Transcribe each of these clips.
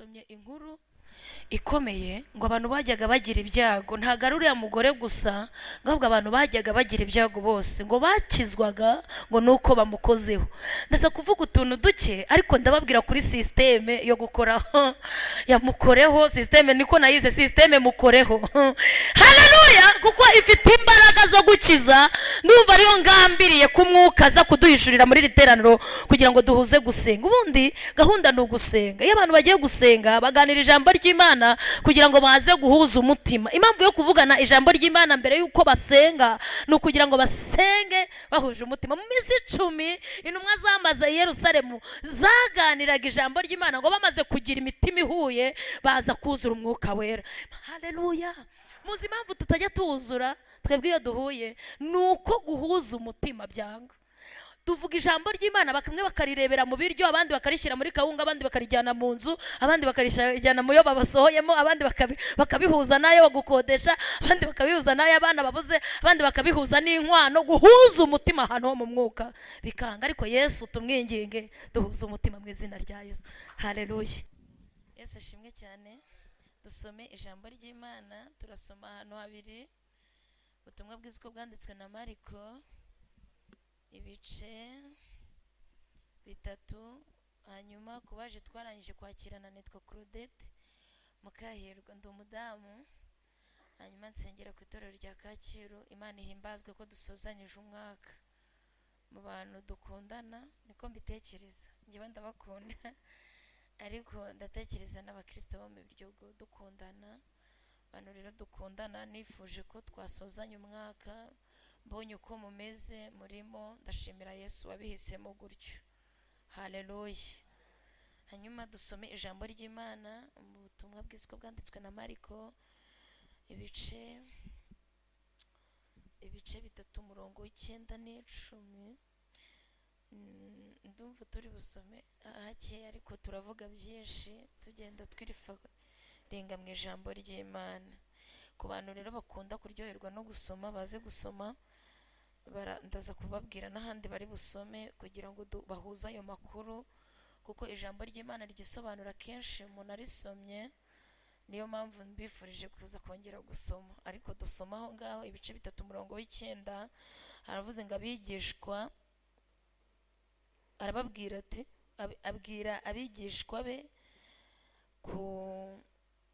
Dusomye inkuru ikomeye ngo abantu bajyaga bagira ibyago. Ntabwo ari uriya mugore gusa, ngo ahubwo abantu bajyaga bagira ibyago bose ngo bakizwaga ngo ni uko bamukozeho. Ndaza kuvuga utuntu duke, ariko ndababwira kuri système yo gukoraho yamukoreho. Système niko nayize, système mukoreho. Haleluya! Kuko ifite imbaraga zo gukiza. Ndumva ariyo ngambiriye ko Umwuka aza kuduhishurira muri iri teraniro kugira ngo duhuze gusenga. Ubundi gahunda ni ugusenga. Iyo abantu bagiye gusenga, baganira ijambo ry'Imana kugira ngo baze guhuza umutima. Impamvu yo kuvugana ijambo ry'Imana mbere y'uko basenga ni ukugira ngo basenge bahuje umutima. Mu minsi 10 intumwa zamaze i Yerusalemu zaganiraga ijambo ry'Imana, ngo bamaze kugira imitima ihuye baza kuzura Umwuka Wera. Haleluya! Muzi impamvu tutajya tuwuzura twebwe iyo duhuye? Ni uko guhuza umutima byanga. Tuvuga ijambo ry'Imana, bamwe bakarirebera mu biryo, abandi bakarishyira muri kawunga, abandi bakarijyana mu nzu, abandi bakarijyana mu yo babasohoyemo, abandi bakabihuza n'ayo gukodesha, abandi bakabihuza n'ayo abana babuze, abandi bakabihuza n'inkwano. Guhuza umutima ahantu ho mu mwuka bikanga. Ariko Yesu tumwinginge duhuze umutima mu izina rya Yesu. Haleluya! Yesu ashimwe cyane. Dusome ijambo ry'Imana. Turasoma ahantu habiri: ubutumwa bwiza uko bwanditswe na Mariko, ibice 3. Hanyuma ku baje twarangije kwakirana, nitwa Claudette Mukahirwa, ndi umudamu, hanyuma nsengera ku itorero rya Kacyiru. Imana ihimbazwe ko dusozanyije umwaka mu bantu dukundana. Niko mbitekereza, njyewe ndabakunda, ariko ndatekereza n'abakristo bo mu gihugu dukundana. Abantu rero dukundana, nifuje ko twasozanya umwaka. Mbonye uko mumeze murimo, ndashimira Yesu wabihisemo gutyo. Haleluya! Hanyuma dusome ijambo ry'Imana mu butumwa bwiza uko bwanditswe na Mariko, ibice 3, umurongo w'icyenda n'icumi. Ndumva turi busome hakeya, ariko turavuga byinshi tugenda twirifaringa mu ijambo ry'Imana. Ku bantu rero bakunda kuryoherwa no gusoma, baze gusoma. Ndaza kubabwira n'ahandi bari busome kugira ngo bahuze ayo makuru, kuko ijambo ry'Imana ryisobanura kenshi umuntu arisomye. Niyo mpamvu mbifurije kuza kongera gusoma. Ariko dusoma aho ngaho ibice 3, umurongo w'icyenda. Haravuze ngo abigishwa arababwira ati, abwira abigishwa be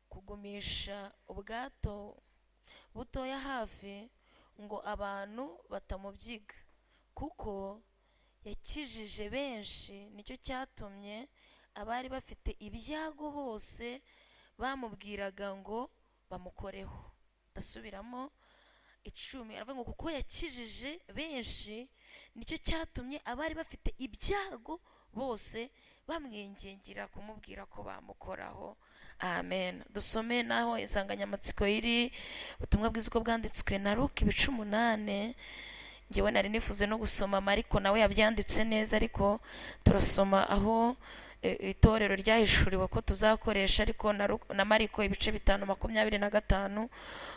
kugumisha ubwato butoya hafi ngo abantu batamubyiga. Kuko yakijije benshi, nicyo cyatumye abari bafite ibyago bose bamubwiraga ngo bamukoreho. Ndasubiramo 10. Aravuga ngo kuko yakijije benshi, nicyo cyatumye abari bafite ibyago bose bamwingingira kumubwira ko bamukoraho. Amen. Dusome naho insanganyamatsiko iri: ubutumwa bwiza uko bwanditswe na Luka, ibice 8. Ngewe nari nifuze no gusoma Mariko, nawe yabyanditse neza, ariko turasoma aho itorero ryahishuriwe ko tuzakoresha. Ariko na Mariko ibice 5, 25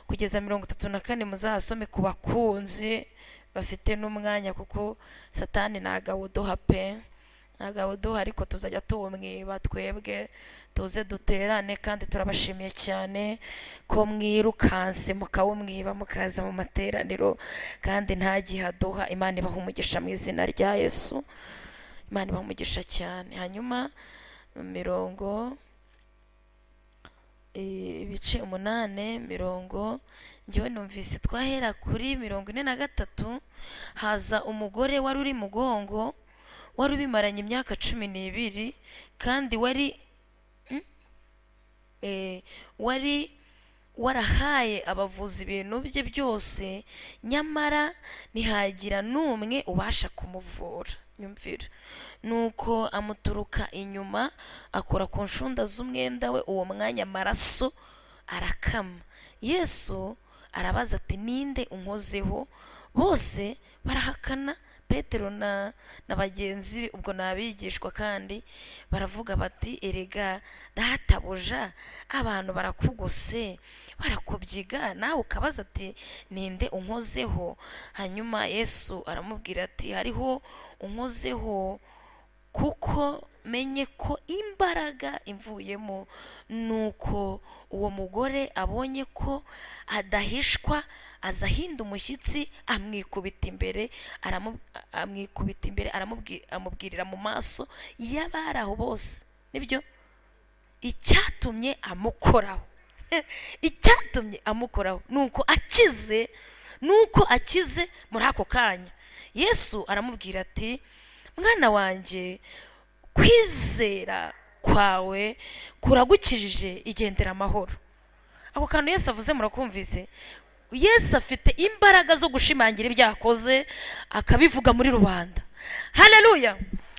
kugeza 34, muzahasome ku bakunzi bafite n'umwanya, kuko Satani ntabwo awuduha pe, ntabwo awuduha, ariko tuzajya tuwumwiba twebwe tuze duterane. Kandi turabashimiye cyane ko mwirukanse mukawumwiba, mukaza mu materaniro, kandi nta gihe aduha. Imana ibaha umugisha mu izina rya Yesu. Imana ibaha umugisha cyane. Hanyuma mirongo ibice 8, mirongo, njyewe numvise twahera kuri 43. Haza umugore wari uri mugongo, wari ubimaranye imyaka 12, kandi wari warahaye abavuzi ibintu bye byose, nyamara ntihagira n'umwe ubasha kumuvura. Nyumvira! Nuko amuturuka inyuma, akora ku nshunda z'umwenda we. Uwo mwanya amaraso arakama. Yesu arabaza ati: "Ninde unkozeho?" Bose barahakana. Petero na bagenzi be, ubwo ni abigishwa kandi, baravuga bati: "Erega databuja, abantu barakugose, barakubyiga, nawe ukabaza ati: 'Ninde unkozeho?'" Hanyuma Yesu aramubwira ati: "Hariho unkozeho." Kuko menye ko imbaraga imvuyemo. Nuko uwo mugore abonye ko adahishwa, aza ahinda umushyitsi, amwikubita imbere, amubwirira mu maso y'abari aho bose. Nibyo, icyatumye amukoraho nuko akize muri ako kanya. Yesu aramubwira ati: "Mwana wanjye, kwizera kwawe kuragukijije, igendera amahoro." Ako kantu Yesu avuze murakumvise? Yesu afite imbaraga zo gushimangira ibyo yakoze, akabivuga muri rubanda. Haleluya!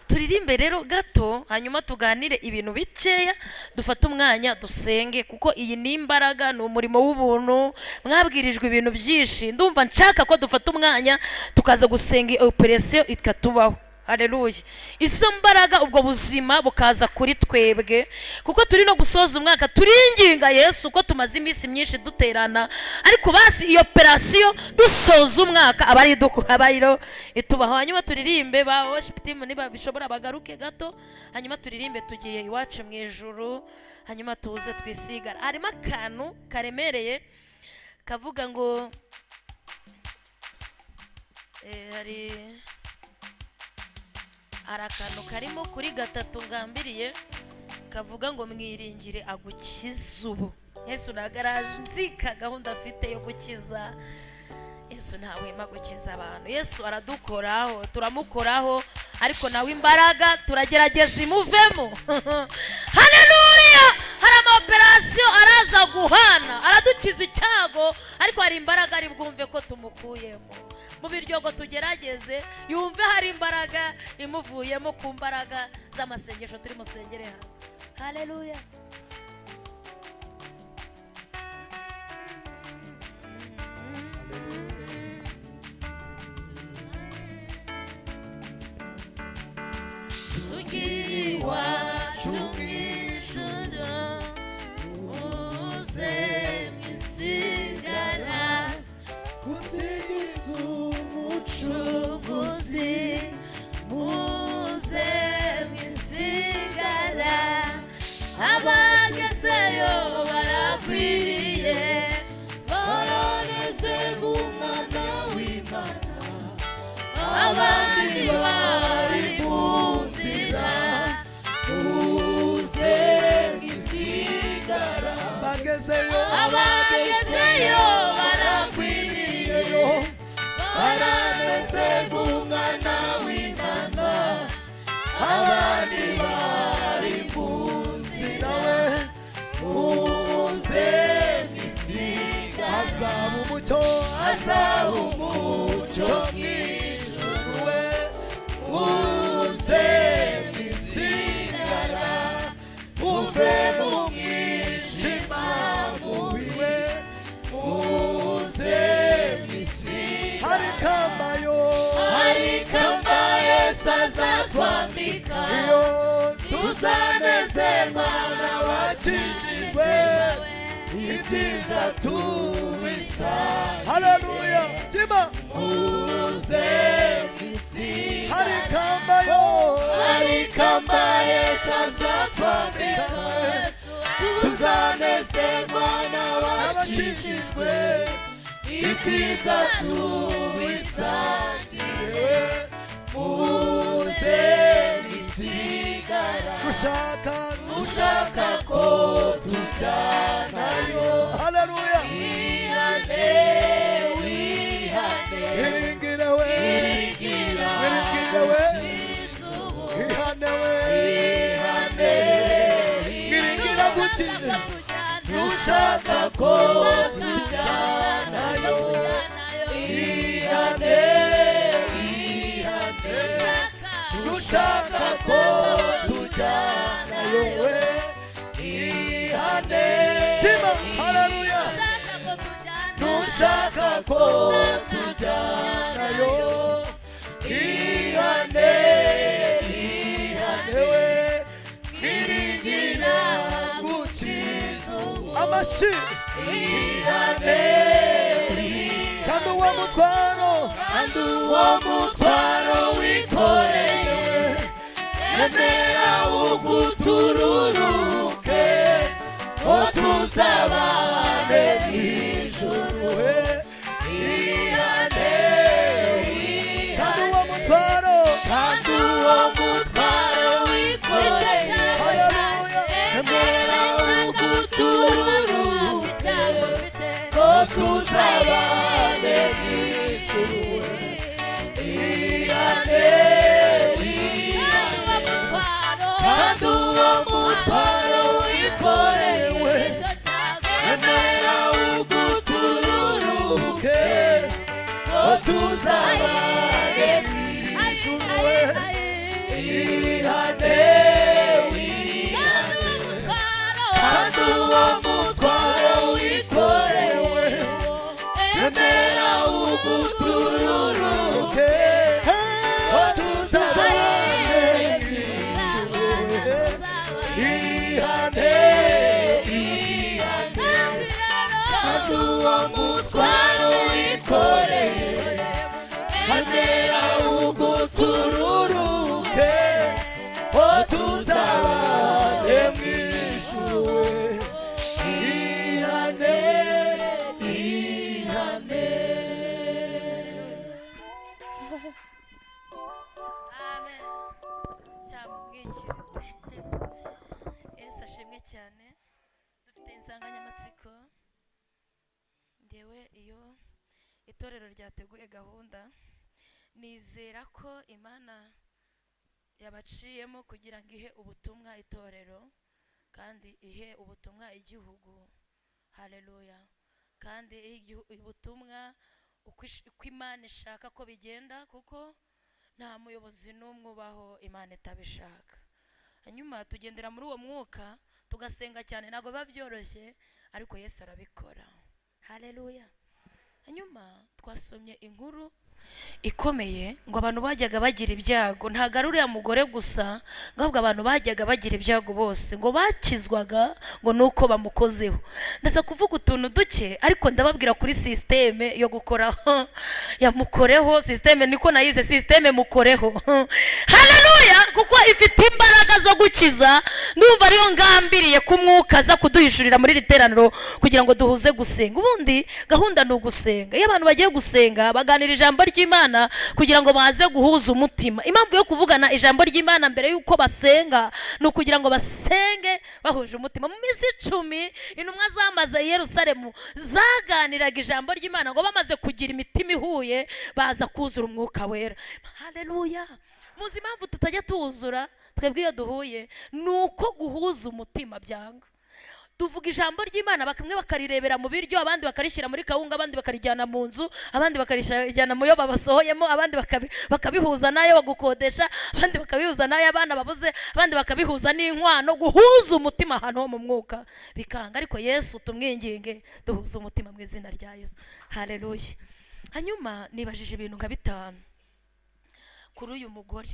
Turirimbe rero gato, hanyuma tuganire ibintu bikeya, dufate umwanya dusenge, kuko iyi ni imbaraga, ni umurimo w'ubuntu. Mwabwirijwe ibintu byinshi. Ndumva nshaka ko dufata umwanya tukaza gusenga, operation ikatubaho. Haleluya! Izo mbaraga, ubwo buzima bukaza kuri twebwe, kuko turi no gusoza umwaka. Turinginga Yesu ko tumaze iminsi myinshi duterana, ariko basi iyo operation dusoza umwaka aba ari aba ariyo itubaho. Hanyuma turirimbe, ba worship team niba bishobora bagaruke gato, hanyuma turirimbe "Tugiye iwacu mu ijuru", hanyuma tuze twisigara. Harimo akantu karemereye kavuga ngo hari akantu karimo kuri gatatu ngambiriye, kavuga ngo: "Mwiringire agukize ubu." Yesu ntabwo arazika gahunda afite yo gukiza. Yesu ntahwema gukiza abantu. Yesu aradukoraho, turamukoraho, ariko nawe imbaraga turagerageza imuvemo. Haleluya! Hari ama operation araza guhana, aradukiza icyago, ariko hari imbaraga ari bwumve ko tumukuyemo mu biryogo. Tugerageze yumve hari imbaraga imuvuyemo ku mbaraga z'amasengesho turi musengere hano. Haleluya! Tugiye iwacu mu ijuru, muze mwisigara. Gusingiza. Umucunguzi, muze mwisigara. Abagezeyo barakwiriye. Baranezerwa umwana w'Imana. Abandi bari mu nzira. Muze mwisigara. Bagezeyo. Abagezeyo barakwiriye. Baranezerwa umwana w'Imana. Abandi bari mu nzira we. Muze mwisigara. Azaba umucyo, azaba umucyo mw'ijuru we. Muze mwisigara, uve mu mwijima mubi we. Muze mwisigara. Hari kambayo. Hari ikamba Yesu azatwambika. Iyo tuzanezerwa n'abakijijwe, ibyiza tubisa. Haleluya! Tima. Muze mwisigara. Hari kambayo. Hari ikamba Yesu azatwambika. azatwambika. Tuzanezerwa n'abakijijwe, ibyiza tubisangire. Muze mwisigara. Nushaka, nushaka ko tujyanayo. Haleluya! Wihane, wihane. Iringire we. Iringira. Iringire we. Izuba. Ihane we, ihane. Iringira gukina. Nushaka ko tujyanayo, ihane, ihane. Nushaka ko tujyanayo we, ihane. Tima. Haleluya! Nushaka ko tujyanayo, ihane, ihane we. Iringira gukiza. Amashyi. Ihane, kandi uwo mutwaro, Kandi uwo mutwaro wikoreye we. Emera ugutururuke ngo tuzabane mu ijuru. Ihane, kandi uwo mutwaro, Kandi uwo mutwaro wikoreye, haleluya, emera ugutururuke ngo tuzabane mu ijuru. Ihane, kandi uwo mutwaro wikorewe, emera ugutururuke ngo tuzabane mu ijuru. Ihane, kandi uwo mutwaro wikorewe, emera ugutururuke ngo tuzabane mu ijuru. Ihane, ihane, Kandi uwo mutwaro wikoreye, emera ugutururuke ngo tuzabane mu ijuru. Ihane, ihane. Amen. Cyamwikirize. Yesu ashimwe cyane. Dufite insanganyamatsiko. Ngewe iyo itorero ryateguye gahunda, nizera ko Imana yabaciyemo kugira ngo ihe ubutumwa itorero kandi ihe ubutumwa igihugu. Haleluya. Kandi ihe ubutumwa uko Imana ishaka ko bigenda, kuko nta muyobozi n'umwe ubaho Imana itabishaka. Hanyuma tugendera muri uwo mwuka, tugasenga cyane. Ntabwo biba byoroshye, ariko Yesu arabikora. Haleluya. Hanyuma twasomye inkuru ikomeye ngo abantu bajyaga bagira ibyago, ntabwo ari uriya mugore gusa, ngo ahubwo abantu bajyaga bagira ibyago bose ngo bakizwaga ngo ni uko bamukozeho. Ndaza kuvuga utuntu duke, ariko ndababwira kuri système yo gukoraho yamukoreho. Système niko nayize, système mukoreho. Haleluya. Kuko ifite imbaraga zo gukiza. Ndumva ariyo ngambiriye ko umwuka aza kuduhishurira muri iri teraniro kugira ngo duhuze gusenga. Ubundi gahunda ni ugusenga. Iyo abantu bagiye gusenga, baganira ijambo ry'Imana kugira ngo baze guhuza umutima. Impamvu yo kuvugana ijambo ry'Imana mbere y'uko basenga ni ukugira ngo basenge bahuje umutima. Mu minsi 10 intumwa zamaze i Yerusalemu zaganiraga ijambo ry'Imana, ngo bamaze kugira imitima ihuye baza kuzura Umwuka Wera. Haleluya. Muzi impamvu tutajya tuwuzura twebwe iyo duhuye? Ni uko guhuza umutima byanga. Tuvuga ijambo ry'Imana, bamwe bakarirebera mu biryo, abandi bakarishyira muri kawunga, abandi bakarijyana mu nzu, abandi bakarijyana mu yo babasohoyemo, abandi bakabihuza n'ayo bagukodesha, abandi bakabihuza n'ayo abana babuze, abandi bakabihuza n'inkwano. Guhuza umutima ahantu ho mu mwuka bikanga. Ariko Yesu tumwinginge duhuze umutima mu izina rya Yesu. Haleluya. Hanyuma nibajije ibintu nka bitanu kuri uyu mugore.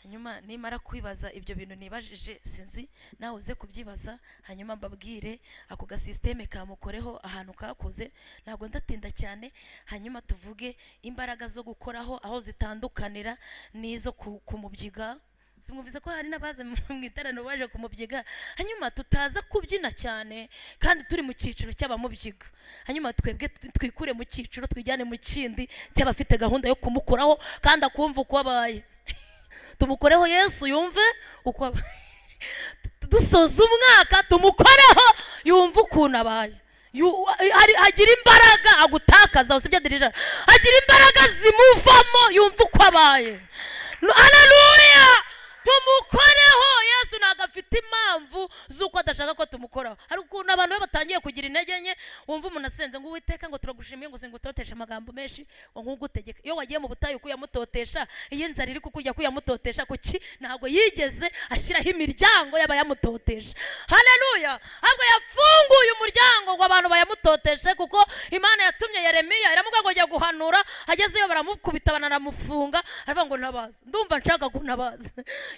Hanyuma nimara kwibaza ibyo bintu nibajije, sinzi nawe uze kubyibaza, hanyuma mbabwire ako gasystème kamukoreho ahantu kakoze. Ntabwo ndatinda cyane. Hanyuma tuvuge imbaraga zo gukoraho aho zitandukanira n'izo kumubyiga. Simwumvise ko hari n'abaze mu iteraniro baje kumubyiga? Hanyuma tutaza kubyina cyane kandi turi mu cyiciro cy'abamubyiga. Hanyuma twebwe twikure mu cyiciro, twijyane mu kindi cy'abafite gahunda yo kumukoraho kandi akumva uko abaye. Tumukoreho, Yesu yumve uko abaye. Dusoza umwaka tumukoreho yumve ukuntu abaye. Agira imbaraga agutakaza, usibye dirija, agira imbaraga zimuvamo yumva uko abaye. Haleluya. Tumukoreho. Yesu ntabwo afite impamvu z'uko adashaka ko tumukoraho. Hari ukuntu abantu iyo batangiye kugira intege nke, wumva umuntu asenze ngo: "Uwiteka," ngo, "turagushimiye," ngo, "singutotesha amagambo menshi," ngo, "nkugutegeka." Iyo wagiye mu butayu kuyamutotesha, iyo inzara iri kukujya kuyamutotesha, kuki ntabwo yigeze ashyiraho imiryango y'abayamutotesha? Haleluya. Ahubwo yafunguye umuryango ngo abantu bayamutoteshe, kuko Imana yatumye Yeremiya, iramubwira ngo jya guhanura. Agezeyo baramukubita, banaramufunga. Aravuga ngo: "Ntabaza, ndumva nshaka kuntabaza."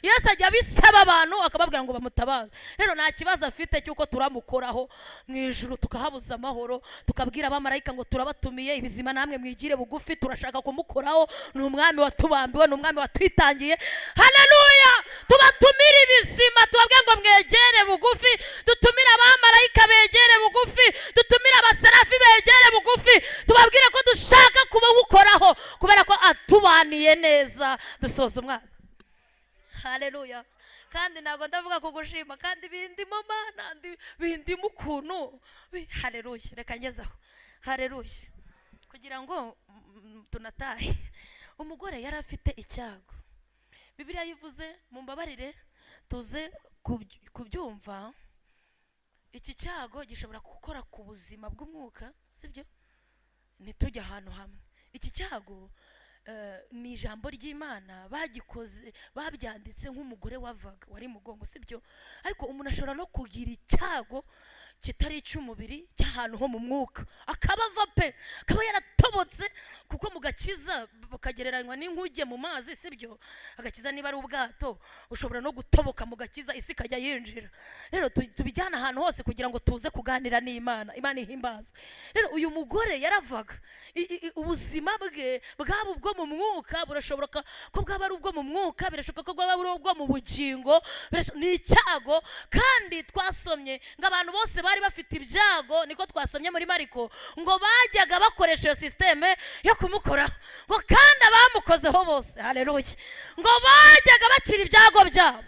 Yesu ajya abisaba abantu, akababwira ngo bamutabaze. Rero nta kibazo afite cy'uko turamukoraho mu ijuru tukahabuza amahoro, tukabwira abamarayika ngo turabatumiye, ibizima namwe mwigire bugufi, turashaka kumukoraho. Ni umwami watubambiwe, ni umwami watwitangiye. Haleluya! Tubatumire ibizima, tubabwire ngo mwegere bugufi, dutumire abamarayika begere bugufi, dutumire abaserafi begere bugufi, tubabwire ko dushaka kubamukoraho kubera ko atubaniye neza. Dusoza umwaka. Haleluya! Kandi ntabwo ndavuga kugushima, kandi bindimo Mana, bindimo ukuntu. Haleluya! Reka ngezeho. Haleluya! Kugira ngo tunatahe. Umugore yari afite icyago. Bibiliya yivuze, mumbabarire tuze kubyumva. Iki cyago gishobora gukora ku buzima bw'umwuka, sibyo? Ntitujye ahantu hamwe. Iki cyago ni ijambo ry'Imana, bagikoze babyanditse nk'umugore wavaga wari mugongo, sibyo? Ariko umuntu ashobora no kugira icyago kitari icy'umubiri, cy'ahantu ho mu mwuka, akaba ava pe, akaba yaratobotse, kuko mu gakiza bakagereranywa n'inkuge mu mazi, sibyo? Agakiza niba ari ubwato, ushobora no gutoboka mu gakiza, isi ikajya yinjira. Rero tubijyane ahantu hose kugira ngo tuze kuganira n'Imana. Imana ihimbazwe. Rero uyu mugore yaravaga. Ubuzima bwe bwaba ubwo mu mwuka, burashoboka ko bwaba ari ubwo mu mwuka, birashoboka ko bwaba ari ubwo mu bugingo. Ni icyago. Kandi twasomye ngo abantu bose bari bafite ibyago, niko twasomye muri Mariko, ngo bajyaga bakoresha iyo système yo kumukoraho, ngo kandi abamukozeho bose, haleluya, ngo bajyaga bakira ibyago byabo.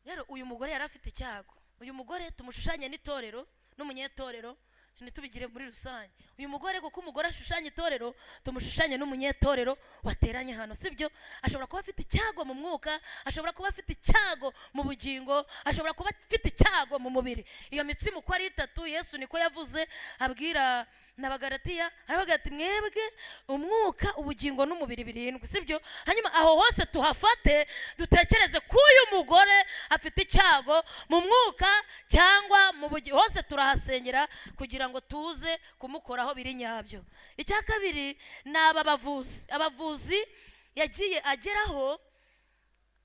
Rero uyu mugore yari afite icyago. Uyu mugore tumushushanye n'itorero n'umunyetorero, ntitubigire muri rusange. Uyu mugore, kuko umugore ashushanya itorero, tumushushanye n'umunyetorero wateranye hano, sibyo? Ashobora kuba afite icyago mu mwuka, ashobora kuba afite icyago mu bugingo, ashobora kuba afite icyago mu mubiri. Iyo mitsima uko ari itatu, Yesu niko yavuze abwira n'Abagaratiya, aravuga ati mwebwe umwuka, ubugingo n'umubiri birindwi, sibyo? Hanyuma aho hose tuhafate, dutekereze ko uyu mugore afite icyago mu mwuka cyangwa mu bugingo, hose turahasengera kugira ngo tuze kumukoraho biri nyabyo. Icya kabiri ni aba bavuzi. Abavuzi yagiye ageraho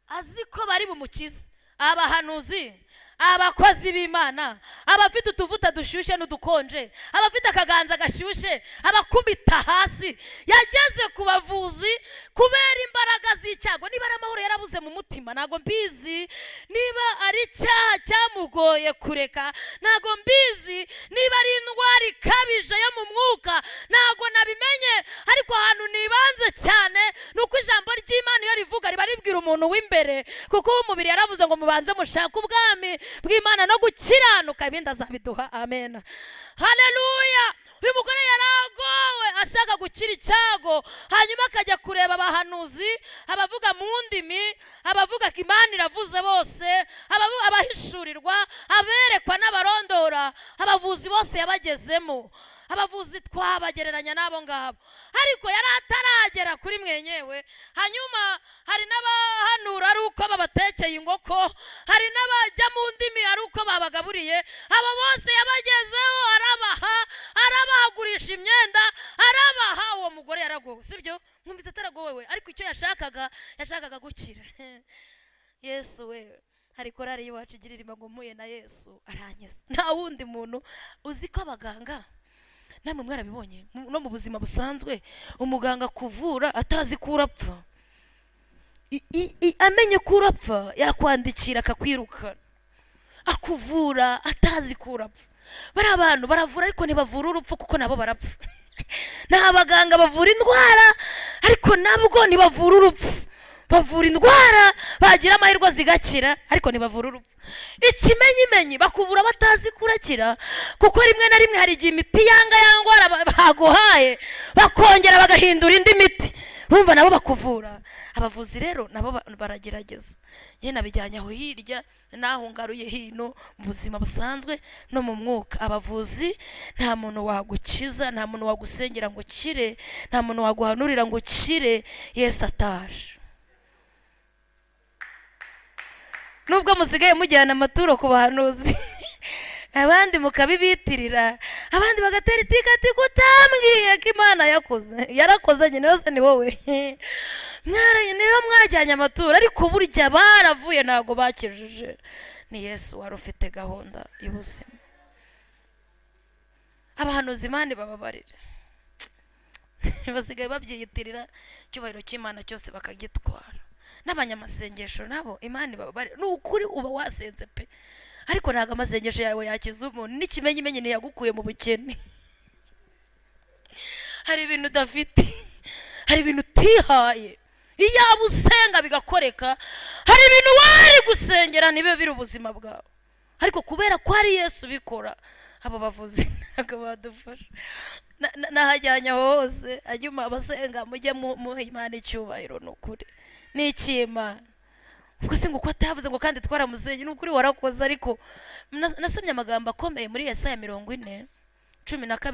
azi ko bari bumukize, abahanuzi, abakozi b'Imana, abafite utuvuta dushyushye n'udukonje, abafite akaganza gashyushye, abakubita hasi. Yageze ku bavuzi kubera imbaraga z'icyago. Niba ari amahoro yarabuze mu mutima, ntabwo mbizi. Niba ari icyaha cyamugoye kureka, ntabwo mbizi. Niba ari indwara ikabije yo mu mwuka, ntabwo nabimenye. Ariko ahantu nibanze cyane ni uko ijambo ry'Imana iyo rivuga riba ribwira umuntu w'imbere, kuko uw'umubiri yaravuze ngo mubanze mushake ubwami bw'Imana no gukiranuka, ibindi azabiduha. Amen, haleluya! Uyu mugore yaragowe ashaka gukira icyago, hanyuma akajya kureba abahanuzi, abavuga mu ndimi, abavuga ko Imana iravuze bose, abahishurirwa, aberekwa n'abarondora, abavuzi bose yabagezemo. Abavuzi twabagereranya n'abo ngabo, ariko yari ataragera kuri mwenyewe. Hanyuma hari n'abahanura ari uko babatekeye inkoko, hari n'abajya mu ndimi ari uko babagaburiye. Abo bose yabagezeho, arabaha, arabagurisha imyenda, arabaha. Uwo mugore yaragowe, sibyo? Mwumvise ataragowe we, ariko icyo yashakaga, yashakaga gukira. Yesu we! Hari korari y'iwacu igira irima ngo mpuye na Yesu arankiza, nta wundi muntu. Uzi ko abaganga, namwe mwarabibonye, no mu buzima busanzwe, umuganga kuvura atazi ko urapfa, amenye ko urapfa yakwandikira akakwirukana. Akuvura atazi ko urapfa. Bariya abantu baravura ariko ntibavura urupfu, kuko nabo barapfa. Ni abaganga bavura indwara, ariko nabwo ntibavura urupfu. Bavura indwara, bagira amahirwe zigakira, ariko ntibavura urupfu. Ikimenyimenyi, bakuvura batazi kurakira, kuko rimwe na rimwe hari igihe imiti yanga ya ndwara baguhaye, bakongera bagahindura indi miti. Urumva nabo bakuvura. Abavuzi rero nabo baragerageza. Njye nabijyanye aho hirya naho ngaruye hino mu buzima busanzwe no mu mwuka. Abavuzi, nta muntu wagukiza, nta muntu wagusengera ngo ukire, nta muntu waguhanurira ngo ukire Yesu ataje. Nubwo musigaye mujyana amaturo ku bahanuzi, Abandi mukabibitirira, abandi bagatera itikati kutambwiye ko Imana yakoze. Yarakoze nyine, yose ni wowe. Niyo mwajyanye amaturo, ariko burya baravuye, ntabwo bakijije. Ni Yesu wari ufite gahunda y'ubuzima. Abahanuzi, Imana bababarire, basigaye babyiyitirira, icyubahiro cy'Imana cyose bakagitwara. N'abanyamasengesho nabo, Imana ibabarire, ni ukuri uba wasenze pe, ariko ntabwo amasengesho yawe yakiza umuntu. N'ikimenyimenyi, ntiyagukuye mu bukene. Hari ibintu udafite, hari ibintu utihaye. Iyaba usenga bigakoreka, hari ibintu wari gusengera ntibibe biri ubuzima bwawe, ariko kubera ko ari Yesu ubikora, abo bavuzi ntabwo badufasha. Nahajyanye aho hose. Hanyuma abasenga, mujye muha Imana icyubahiro. Ni ukuri ni icy'Imana. Ubwo se ngo uko atavuze ngo kandi twaramusenye? Ni ukuri warakoze, ariko nasomye amagambo akomeye muri Yesaya 40:12.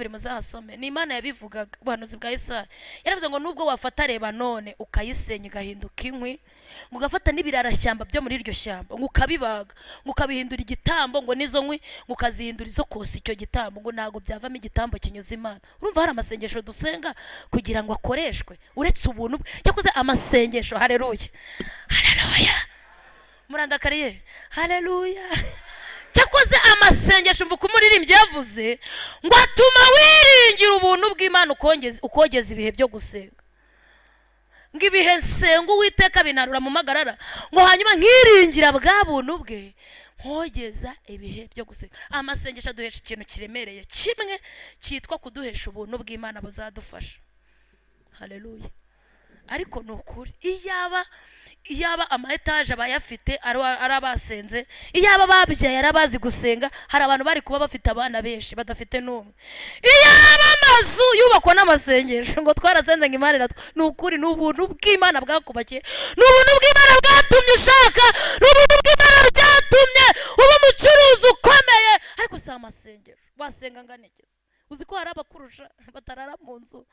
Muzahasome, ni Imana yabivugaga, ubuhanuzi bwa Yesaya. Yaravuze ngo nubwo wafata reba none ukayisenya igahinduka inkwi, ngo ugafata n'ibirarashyamba byo muri iryo shyamba, ngo ukabibaga, ngo ukabihindura igitambo, ngo n'izo nkwi ngo ukazihindura izo kosa icyo gitambo, ngo ntabwo byavamo igitambo kinyuze Imana. Urumva hari amasengesho dusenga kugira ngo akoreshwe, uretse ubuntu bwe. Cyakoze amasengesho, haleluya, haleluya, murandakariye, haleluya. Cyakoze amasengesho, mvuka umuririmbyi yavuze ngo atuma wiringira ubuntu bw'Imana, ukogeza ibihe byo gusenga, ngo ibihe nsenga Uwiteka binarura mu magarara, ngo hanyuma nkiringira bwa buntu bwe, nkogeza ibihe byo gusenga. Amasengesho aduhesha ikintu kiremereye kimwe cyitwa kuduhesha ubuntu bw'Imana buzadufasha. Haleluya. Ariko ni ukuri, iyaba ama etaje abayafite ari abasenze, iyaba babyaye ari abazi gusenga, hari abantu bari kuba bafite abana benshi badafite n'umwe. Iyaba amazu yubakwa n'amasengesho, ngo twarasenze ngo Imana iratwa. Ni ukuri, ni ubuntu bw'Imana bwakubakiye, ni ubuntu bw'Imana bwatumye ushaka, ni ubuntu bw'Imana byatumye uba umucuruzi ukomeye, ariko si amasengesho. Wasenga nganekeza, uzi ko hari abakurusha batarara mu nzu,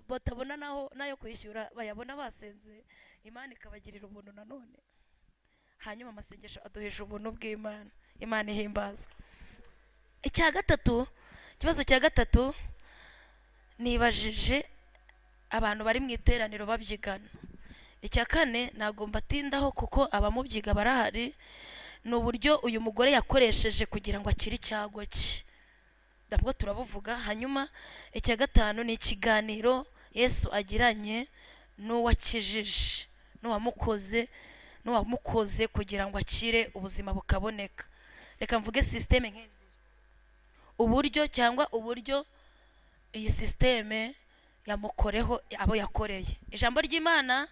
batabona naho nayo kwishyura, bayabona basenze, Imana ikabagirira ubuntu nanone. Hanyuma amasengesho aduhesha ubuntu bw'Imana. Imana ihimbaza. Icya gatatu, ikibazo cya gatatu nibajije, abantu bari mu iteraniro babyigana. Icya kane ntabwo mbatindaho kuko abamubyiga barahari. Ni uburyo uyu mugore yakoresheje kugira ngo akire icyago cye, nabwo turabuvuga. Hanyuma icya gatanu ni ikiganiro Yesu agiranye n'uwakijije, n'uwamukoze kugira ngo akire, ubuzima bukaboneka. Reka mvuge sisiteme nk'ebyiri, uburyo cyangwa uburyo iyi sisiteme yamukoreho, abo yakoreye. Ijambo ry'Imana,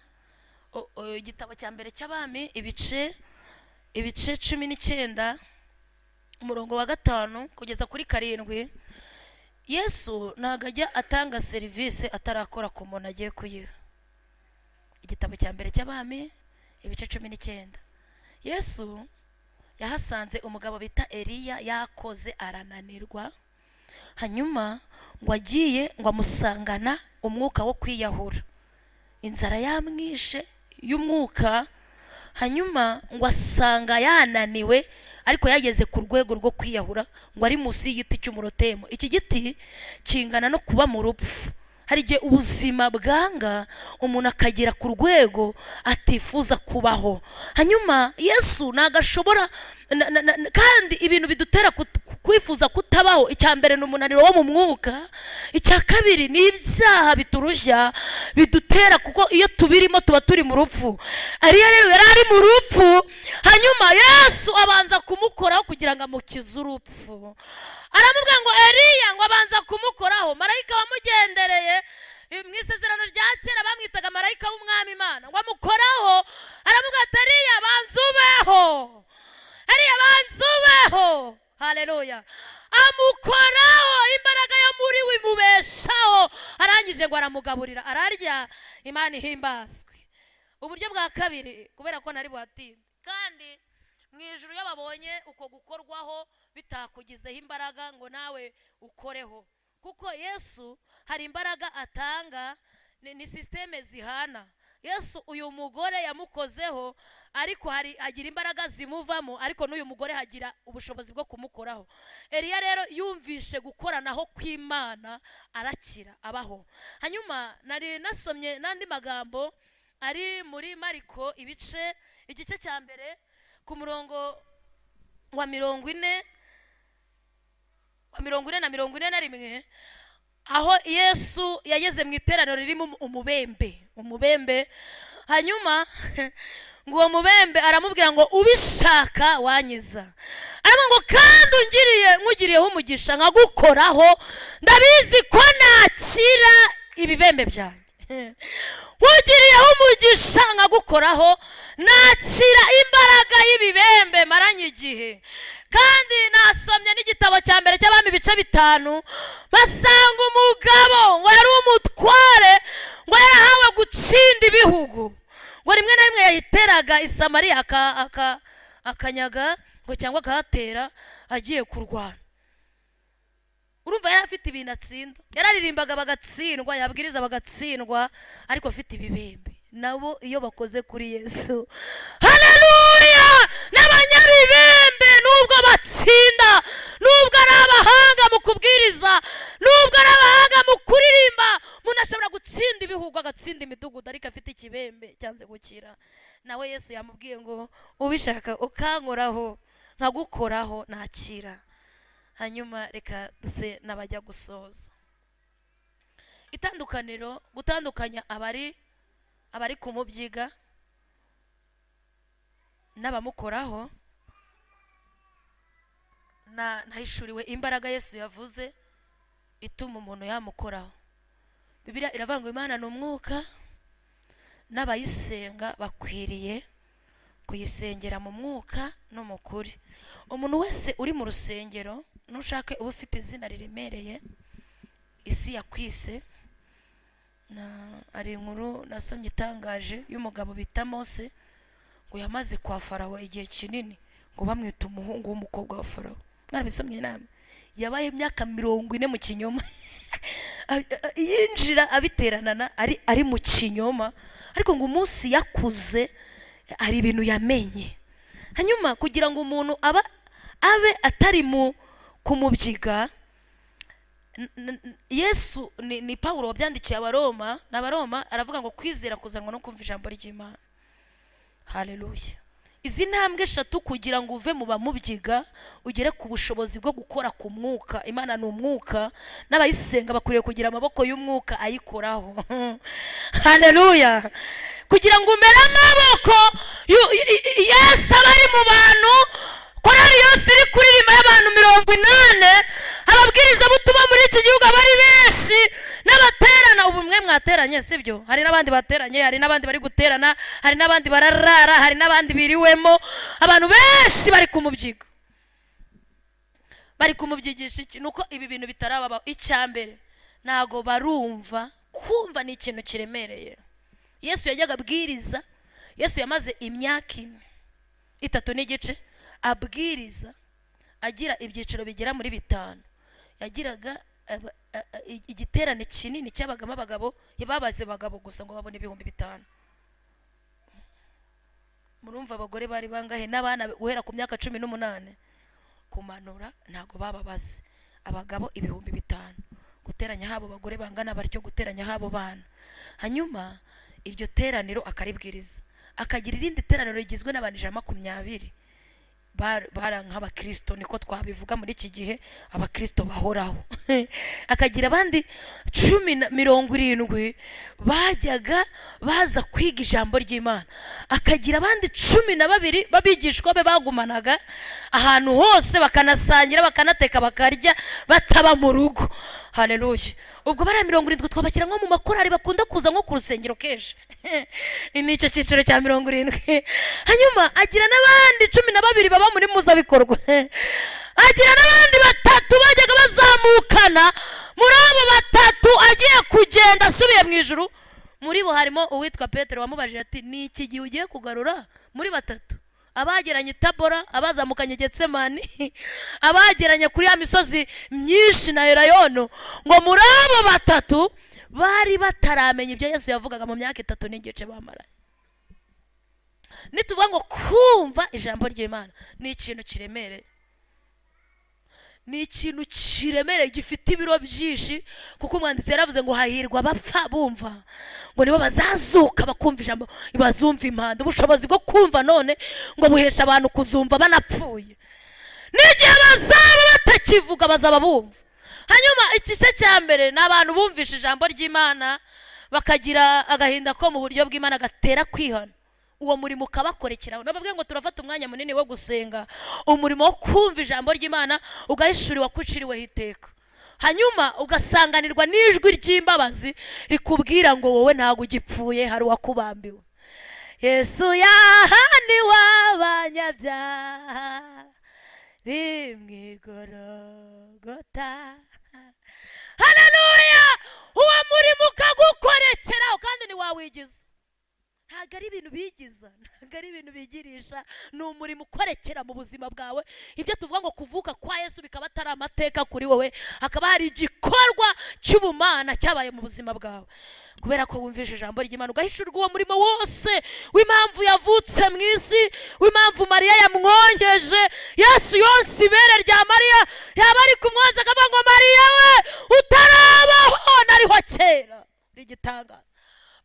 igitabo cya mbere cy'Abami, ibice 19, umurongo wa 5 kugeza kuri 7. Yesu ntabwo ajya atanga serivisi atarakora ku muntu agiye kuyiha. Igitabo cya mbere cy'Abami, ibice 19. Yesu yahasanze umugabo bita Eliya, yakoze arananirwa. Hanyuma ngo agiye, ngo amusangana umwuka wo kwiyahura, inzara yamwishe y'umwuka. Hanyuma ngo asanga yananiwe, ariko yageze ku rwego rwo kwiyahura, ngo ari munsi y'igiti cy'umurotemu. Iki giti kingana no kuba mu rupfu. Hari igihe ubuzima bwanga umuntu akagera ku rwego atifuza kubaho. Hanyuma Yesu ntabwo ashobora kandi ibintu bidutera kwifuza kutabaho, icya mbere ni umunaniro wo mu mwuka, icya kabiri ni ibyaha biturushya, bidutera, kuko iyo tubirimo tuba turi mu rupfu. Ariyo rero yari ari mu rupfu. Hanyuma Yesu abanza kumukoraho kugira ngo amukize urupfu. Aramubwira ngo Eliya, ngo abanza kumukoraho. Marayika wamugendereye, mu isezerano rya kera bamwitaga marayika w'Umwami Imana, ngo amukoraho, aramubwira ati: "Eliya, banza ubeho, Eliya, banza ubeho." Haleluya. Amukoraho, imbaraga yo muri we imubeshaho. Arangije ngo aramugaburira, ararya. Imana ihimbazwe. Uburyo bwa kabiri, kubera ko nari buhatinde, kandi mu ijuru iyo babonye uko gukorwaho bitakugizeho imbaraga ngo nawe ukoreho, kuko Yesu hari imbaraga atanga, ni sisiteme zihana. Yesu uyu mugore yamukozeho, ariko hari agira imbaraga zimuvamo, ariko n'uyu mugore hagira ubushobozi bwo kumukoraho. Eliya rero yumvishe gukoranaho kw'Imana, arakira, abaho. Hanyuma nari nasomye n'andi magambo ari muri Mariko, igice cya mbere, ku murongo wa 40, wa 40 na 41, aho Yesu yageze mu iteraniro ririmo umubembe. Hanyuma ngo uwo mubembe aramubwira ngo: "Ubishaka wanyiza." Aravuga ngo: "Kandi ungiriye, nkugiriyeho umugisha nkagukoraho, ndabizi ko nakira ibibembe byanjye. Nkugiriyeho umugisha nkagukoraho, nakira imbaraga y'ibibembe maranye igihe." Kandi nasomye n'igitabo cya mbere cy'Abami, ibice 5, basanga umugabo ngo yari umutware, ngo yarahawe gutsinda ibihugu, ngo rimwe na rimwe yayiteraga i Samariya, akanyaga ngo cyangwa akahatera agiye kurwana. Urumva yari afite ibintu atsinda, yararirimbaga bagatsindwa, yabwiriza bagatsindwa, ariko afite ibibembe. Nabo iyo bakoze kuri Yesu, haleluya! N'abanyabibembe, nubwo batsinda, nubwo ari abahanga mu kubwiriza, nubwo ari abahanga mu kuririmba, umuntu ashobora gutsinda ibihugu, agatsinda imidugudu, ariko afite ikibembe cyanze gukira. Nawe Yesu yamubwiye ngo: "Ubishaka ukankoraho, nkagukoraho, nakira." Hanyuma reka duse n'abajya gusoza. Itandukaniro, gutandukanya abari kumubyiga n'abamukoraho, na nahishuriwe imbaraga Yesu yavuze ituma umuntu yamukoraho. Bibiliya iravuga ngo Imana ni umwuka, n'abayisenga bakwiriye kuyisengera mu mwuka no mu kuri. Umuntu wese uri mu rusengero, nushake uba ufite izina riremereye isi yakwise. Hari inkuru nasomye itangaje y'umugabo bita Mose, ngo yamaze kwa Farawo igihe kinini, ngo bamwita umuhungu w'umukobwa wa Farawo. Mwarabisomye namwe? Yabaye imyaka 40 mu kinyoma, yinjira abiteranana, ari mu kinyoma. Ariko ngo umunsi yakuze hari ibintu yamenye. Hanyuma kugira ngo umuntu abe atari mu kumubyiga, Yesu ni Pawulo wabyandikiye Abaroma, ni Abaroma, aravuga ngo kwizera kuzanwa no kumva ijambo ry'Imana. Haleluya! Izi ntambwe eshatu kugira ngo uve mu bamubyiga ugere ku bushobozi bwo gukora ku mwuka. Imana ni umwuka, n'abayisenga bakwiriye kugira amaboko y'umwuka ayikoraho. Haleluya! Kugira ngo umere amaboko, Yesu aba ari mu bantu, korali yose iri kuririmba y'abantu 80, ababwirizabutumwa muri iki gihugu aba ari benshi n'abaterana. Ubu mwe mwateranye, sibyo? Hari n'abandi bateranye, hari n'abandi bari guterana, hari n'abandi bararara, hari n'abandi biriwemo. Abantu benshi bari kumubyiga. Bari kumubyigisha iki? Nuko ibi bintu bitarababaho. Icya mbere, ntago barumva. Kumva ni ikintu kiremereye. Yesu yajyaga abwiriza. Yesu yamaze imyaka 4, 3 n'igice abwiriza, agira ibyiciro bigera muri bitanu. Yagiraga igiterane kinini cyabagamo abagabo, babaze abagabo gusa ngo babone 5000. Murumva abagore bari bangahe n'abana guhera ku myaka 18 kumanura? Ntabwo bababaze. Abagabo 5000, guteranya habo abagore bangana batyo, guteranya habo bana. Hanyuma iryo teraniro akaribwiriza, akagira irindi teraniro rigizwe n'abantu 120, bara nk'abakristo, niko twabivuga muri iki gihe, abakristo bahoraho. Akagira abandi cumi na 70 bajyaga baza kwiga ijambo ry'Imana. Akagira abandi 12 b'abigishwa be bagumanaga ahantu hose, bakanasangira, bakanateka, bakarya, bataba mu rugo. Haleluya! Ubwo bariya 70 twabashyira nko mu makorari bakunda kuza nko ku rusengero kenshi, ni icyo cyiciro cya 70. Hanyuma agira n'abandi 12 baba muri muzabikorwa, agira n'abandi batatu bajyaga bazamukana. Muri abo batatu, agiye kugenda asubiye mu ijuru, muri bo harimo uwitwa Petero wamubajije ati: "Ni iki gihe ugiye kugarura?" Muri batatu, abageranye Tabora, abazamukanye Getsemani, abageranye kuri ya misozi myinshi na Elayono, ngo muri abo batatu Bari bataramenya ibyo Yesu yavugaga mu myaka 3.5 bamaranye. Nituvuga ngo kumva ijambo ry'Imana ni ikintu kiremereye, ni ikintu kiremereye gifite ibiro byinshi, kuko umwanditsi yaravuze ngo hahirwa abapfa bumva, ngo nibo bazazuka bakumva ijambo, bazumva impanda. Ubushobozi bwo kumva none ngo buhesha abantu kuzumva banapfuye, n'igihe bazaba batakivuga bazaba bumva. Hanyuma igice cya mbere ni abantu bumvishe ijambo ry'Imana bakagira agahinda ko mu buryo bw'Imana gatera kwihana, uwo murimo ukabakorekeraho. Nababwiye ngo turafata umwanya munini wo gusenga, umurimo wo kumva ijambo ry'Imana ugahishuriwa ko uciriweho iteka, hanyuma ugasanganirwa n'ijwi ry'imbabazi rikubwira ngo wowe ntabwo ugipfuye, hari uwakubambiwe. Yesu yahaniwe abanyabyaha rimwe igorogota. Haleluya! Uwo murimo ukagukorekeraho kandi ntiwawigiza. Ntabwo ari ibintu bigiza, ntabwo ari ibintu bigirisha, ni umurimo ukorekera mu buzima bwawe. Ibyo tuvuga ngo kuvuka kwa Yesu bikaba atari amateka kuri wowe, hakaba hari igikorwa cy'ubumana cyabaye mu buzima bwawe kubera ko wumvise ijambo ry'Imana, ugahishurwa uwo murimo wose w'impamvu yavutse mu isi, w'impamvu Mariya yamwongeje. Yesu yonse ibere rya Mariya, yaba ari kumwoza akavuga ngo Mariya we, utarabaho nariho kera. Ni igitangaza.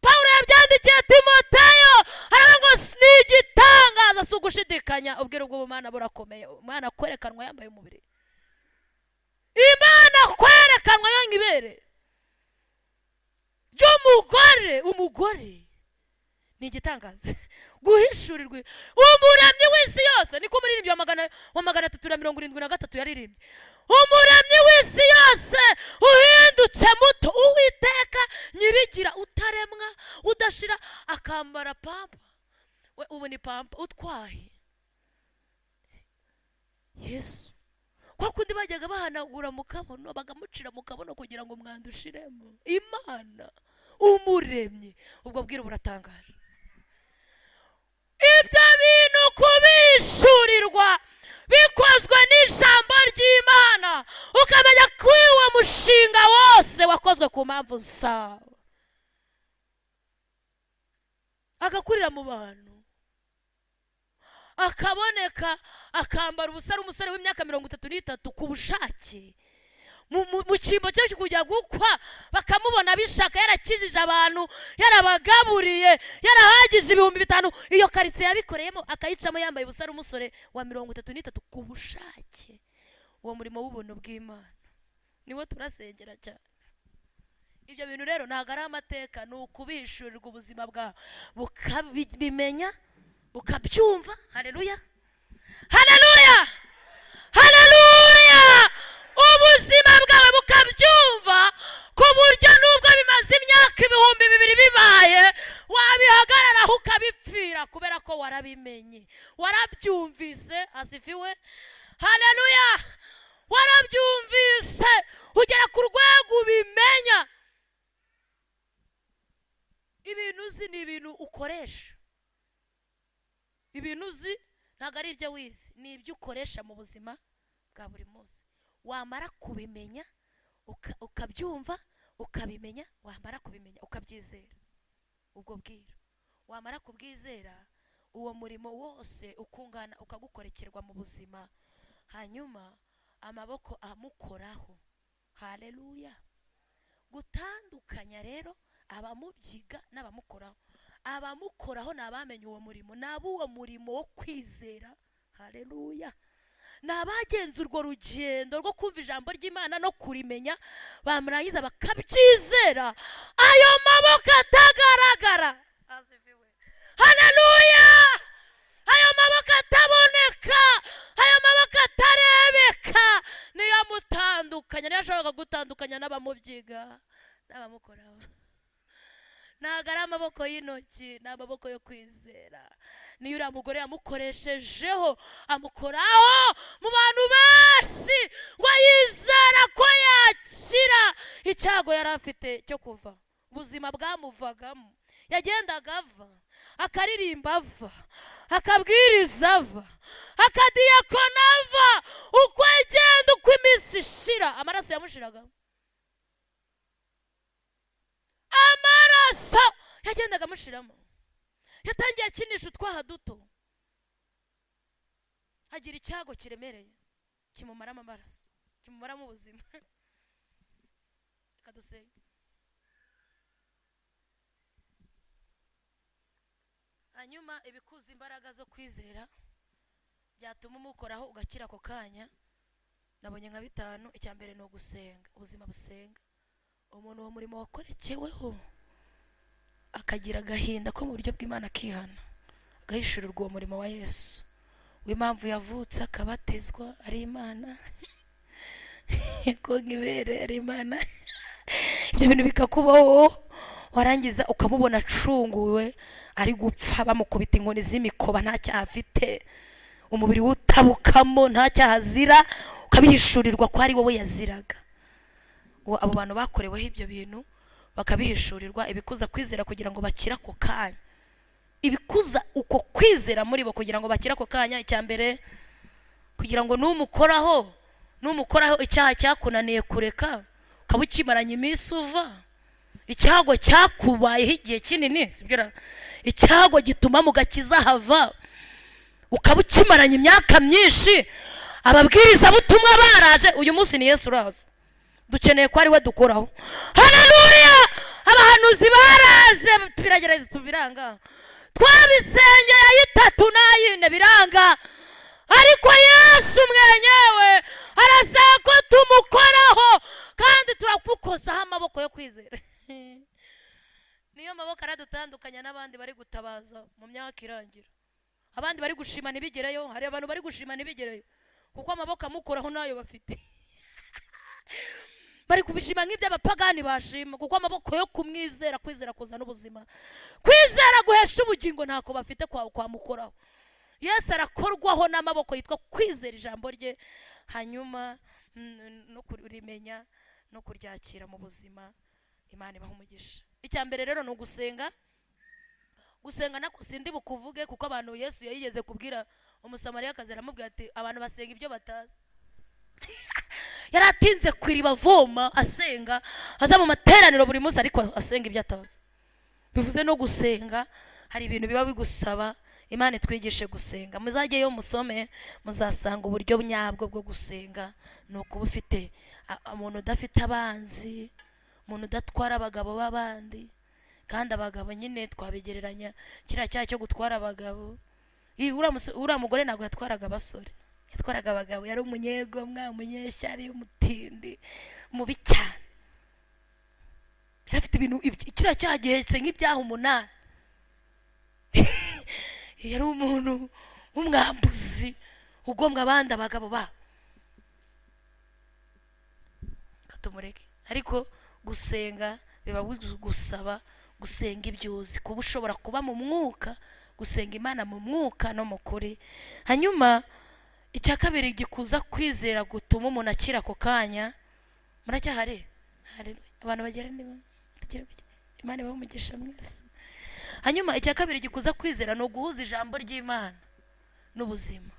Pawulo yabyandikiye Timoteyo, aravuga ngo ni igitangaza, si ugushidikanya. Ubwiru bw'ubumana burakomeye. Umwana kwerekanwa yambaye umubiri, Imana kwerekanwa yonka ibere ry'umugore, umugore ni igitangaza. Guhishurirwa umuremyi w'isi yose, niko umuririmbyi wa 373 yaririmbye, umuremyi w'isi yose uhindutse muto, Uwiteka nyirigira utaremwa udashira, akambara pampa we, ubu ni pampa utwaye Yesu. Kwa kundi bajyaga bahanagura mu kabuno, bakamucira mu kabuno kugira ngo umwanda ushiremo. Imana umuremyi, ubwo bwiru buratangaje. Ibyo bintu kubishurirwa bikozwe n'ijambo ry'Imana, ukamenya ko uwo mushinga wose wakozwe ku mpamvu zawe, agakurira mu bantu, akaboneka, akambara ubusa ari umusore w'imyaka 33 ku bushake, mu cyimbo cyo kujya gukwa bakamubona bishaka, yarakijije abantu, yarabagaburiye, yarahagije 5000. Iyo karitsiye yabikoreyemo akayicamo yambaye ubusa ari umusore wa 33 ku bushake. Uwo murimo w'ubuntu bw'Imana niwo turasengera cyane. Ibyo bintu rero ntabwo ari amateka, ni ukubihishurirwa ubuzima bwawe bukabimenya, bukabyumva. Haleluya, haleluya, haleluya! Ubuzima bwawe bukabyumva ku buryo nubwo bimaze imyaka 2000 bibaye, wabihagararaho ukabipfira kubera ko warabimenye, warabyumvise. Asifiwe, haleluya! Warabyumvise ugera ku rwego ubimenya. Ibintu uzi ni ibintu ukoresha. Ibintu uzi ntabwo ari ibyo wize, ni ibyo ukoresha mu buzima bwa buri munsi. Wamara kubimenya, ukabyumva, ukabimenya, wamara kubimenya ukabyizera ubwo bwiru, wamara kubwizera uwo murimo wose ukungana ukagukorekerwa mu buzima, hanyuma amaboko amukoraho. Haleluya! Gutandukanya rero abamubyiga n'abamukoraho. Abamukoraho ni abamenye uwo murimo, ni ab'uwo murimo wo kwizera. Haleluya! Ni abagenza urwo rugendo rwo kumva ijambo ry'Imana no kurimenya, bamurangiza bakabyizera, ayo maboko atagaragara. Haleluya! Ayo maboko ataboneka, ayo maboko atarebeka, niyo amutandukanya, niyo ashobora gutandukanya n'abamubyiga n'abamukoraho. Ntabwo ari amaboko y'intoki, ni amaboko yo kwizera. Niyo uriya mugore yamukoreshejeho, amukoraho mu bantu benshi ngo yizera ko yakira icyago yari afite cyo kuva. Ubuzima bwamuvagamo, yagendaga ava, akaririmba ava, akabwiriza ava, akadiyakona ava. Uko agenda, uko iminsi ishira, amaraso yamushiragamo. Yagendaga amushiramo. Yatangiye akinisha utwaha duto, agira icyago kiremereye kimumaramo amaraso, kimumaramo ubuzima. Reka dusenge. Hanyuma ibikuza imbaraga zo kwizera byatuma umukoraho ugakira ako kanya, nabonye nka bitanu. Icya mbere ni ugusenga, ubuzima busenga. Umuntu uwo murimo wakorekeweho akagira agahinda ko mu buryo bw'Imana, akihana, agahishurirwa uwo murimo wa Yesu w'impamvu yavutse akabatizwa ari Imana, konka ibere ari Imana, ibyo bintu bikakubaho, warangiza ukamubona acunguwe ari gupfa, bamukubita inkoni z'imikoba nta cyaha afite, umubiri utabukamo nta cyaha azira, ukabihishurirwa ko ari wowe yaziraga. Abo bantu bakoreweho ibyo bintu bakabihishurirwa, ibikuza kwizera kugira ngo bakire ako kanya, ibikuza uko kwizera muri bo kugira ngo bakire ako kanya. Icya mbere, kugira ngo numukoraho icyaha cyakunaniye kureka, ukaba ukimaranye iminsi uva, icyago cyakubayeho igihe kinini, sibyo? Icyago gituma mu gakiza hava, ukaba ukimaranye imyaka myinshi. Ababwirizabutumwa baraje, uyu munsi ni Yesu uraza, dukeneye ko ari we dukoraho. Haleluya! Abahanuzi baraje, biragerageza tubiranga, twabisengeye ayitatu n'ayine biranga, ariko Yesu mwenyewe arashaka ko tumukoraho, kandi turamukozaho amaboko yo kwizera. Niyo maboko aradutandukanya n'abandi bari gutabaza mu myaka irangira, abandi bari gushima ntibigereyo. Hari abantu bari gushima ntibigereyo kuko amaboko amukoraho nayo bafite. Bari kubishima nk'iby'abapagani bashima, kuko amaboko yo kumwizera, kwizera kuzana ubuzima, kwizera guhesha ubugingo ntako bafite kwamukoraho. Yesu arakorwaho n'amaboko yitwa kwizera ijambo rye, hanyuma no kurimenya no kuryakira mu buzima. Imana ibaha umugisha. Icya mbere rero ni ugusenga. Gusenga nako sindi bukuvuge, kuko abantu Yesu yayigeze kubwira Umusamariyakazi, aramubwira ati abantu basenga ibyo batazi. Yaratinze ku iriba avoma asenga, aza mu materaniro buri munsi ariko asenga ibyo atazi. Bivuze no gusenga hari ibintu biba bigusaba. Imana itwigishe gusenga. Muzajyeyo musome, muzasanga uburyo nyabwo bwo gusenga ni ukuba ufite umuntu udafite abanzi, umuntu udatwara abagabo b'abandi. Kandi abagabo nyine twabigereranya kiriya cyaha cyo gutwara abagabo. Uriya mugore ntabwo yatwaraga abasore, yatwaraga abagabo. Yari umunyegomwa, umunyeshyari, umutindi mubi cyane. Yari afite ibintu, kiriya cyaha gihetse nk'ibyaha 8. Yari umuntu w'umwambuzi ugombwa abandi abagabo babo. Katumureke. Ariko gusenga biba gusaba gusenga ibyo uzi, kuba ushobora kuba mu mwuka, gusenga Imana mu mwuka no mu kuri. Hanyuma icya kabiri gikuza kwizera gutuma umuntu akira ako kanya. Muracyahari? Haleluya. Abantu bagera niba tugere ku Imana ibahe umugisha mwese. Hanyuma icya kabiri gikuza kwizera ni uguhuza ijambo ry'Imana n'ubuzima.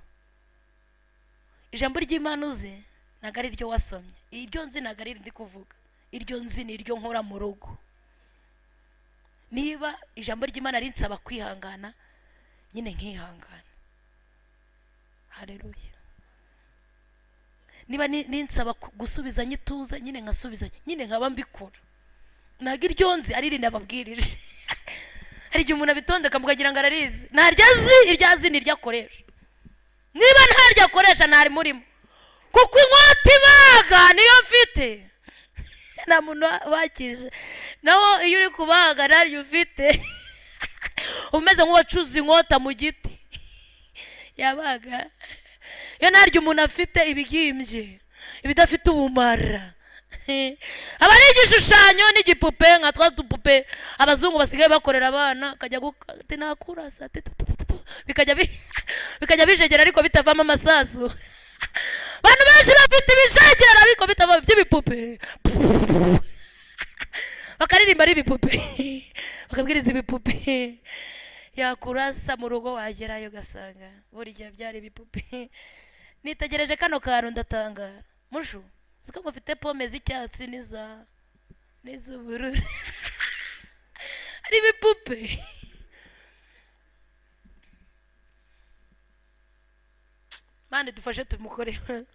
Ijambo ry'Imana uzi ntabwo ari iryo wasomye, iryo nzi ntabwo ari irindi kuvuga, iryo nzi ni iryo nkora mu rugo. Niba ijambo ry'Imana rinsaba kwihangana, nyine nkihangana. Haleluya. Niba ninsaba gusubiza nyituza, nyine nkasubiza, nyine nkaba mbikora. Ntabwo iryo nzi ari irindi nababwirije. Hari igihe umuntu abitondeka mukagira ngo ararizi, ntaryo azi, iryo azi ni iryo akoresha. Niba ntaryo akoresha ntari murimo, kuko inkota ibaga niyo mfite. Nta muntu wakije naho iyo uri kubaga ntaryo ufite, umeze nk'uwacuze inkota mu giti yabaga. Iyo ntaryo umuntu afite ibibyimbye, ibidafite ubumara, aba ari igishushanyo n'igipupe, nka twa dupupe abazungu basigaye bakorera abana, akajya ati nakurasa, ati tu, tu, tu, tu, bikajya bijegera ariko bitavamo amasasu. Abantu benshi bafite ibijegera ariko bitavamo by'ibipupe, bakaririmba ari ibipupe, bakabwiriza ibipupe. Yakurasa mu rugo wagerayo ugasanga burya byari ibipupe. Nitegereje kano kantu ndatangara. Mushu, uziko mufite pome z'icyatsi n'iz'ubururu. Ari ibipupe. Mani dufashe tumukoreho,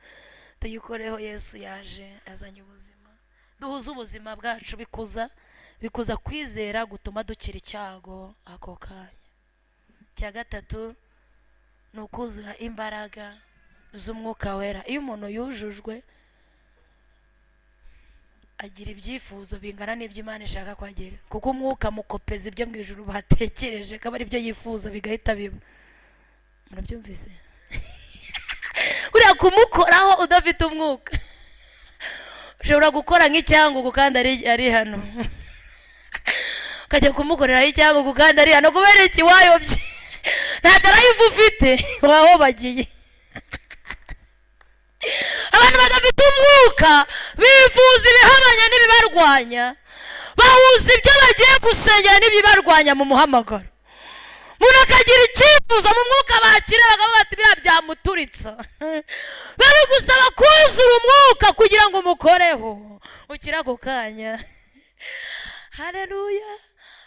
tuyikoreho. Yesu yaje azanye ubuzima, duhuze ubuzima bwacu. Bikuza kwizera gutuma dukira icyago ako kanya. Icya gatatu ni ukuzura imbaraga z'Umwuka Wera. Iyo umuntu yujujwe agira ibyifuzo bingana n'ibyo Imana ishaka ko agira, kuko Umwuka mukopeza ibyo mu ijuru batekereje, akaba ari byo yifuza bigahita biba. Murabyumvise? Buriya kumukoraho udafite Umwuka, ushobora gukora nk'icyangugu kandi ari hano, ukajya kumukoreraho icyangugu kandi ari hano. Kubera iki? Wayobye, nta drive ufite, wahobagiye. Abantu badafite Umwuka bifuza ibihabanya n'ibibarwanya, bahuza ibyo bagiye gusengera n'ibibarwanya mu muhamagaro. Umuntu akagira icyifuzo mu mwuka, bakira bakavuga ati biriya byamuturitsa. Babigusaba kuzura Umwuka kugira ngo umukoreho ukire ako kanya. Haleluya!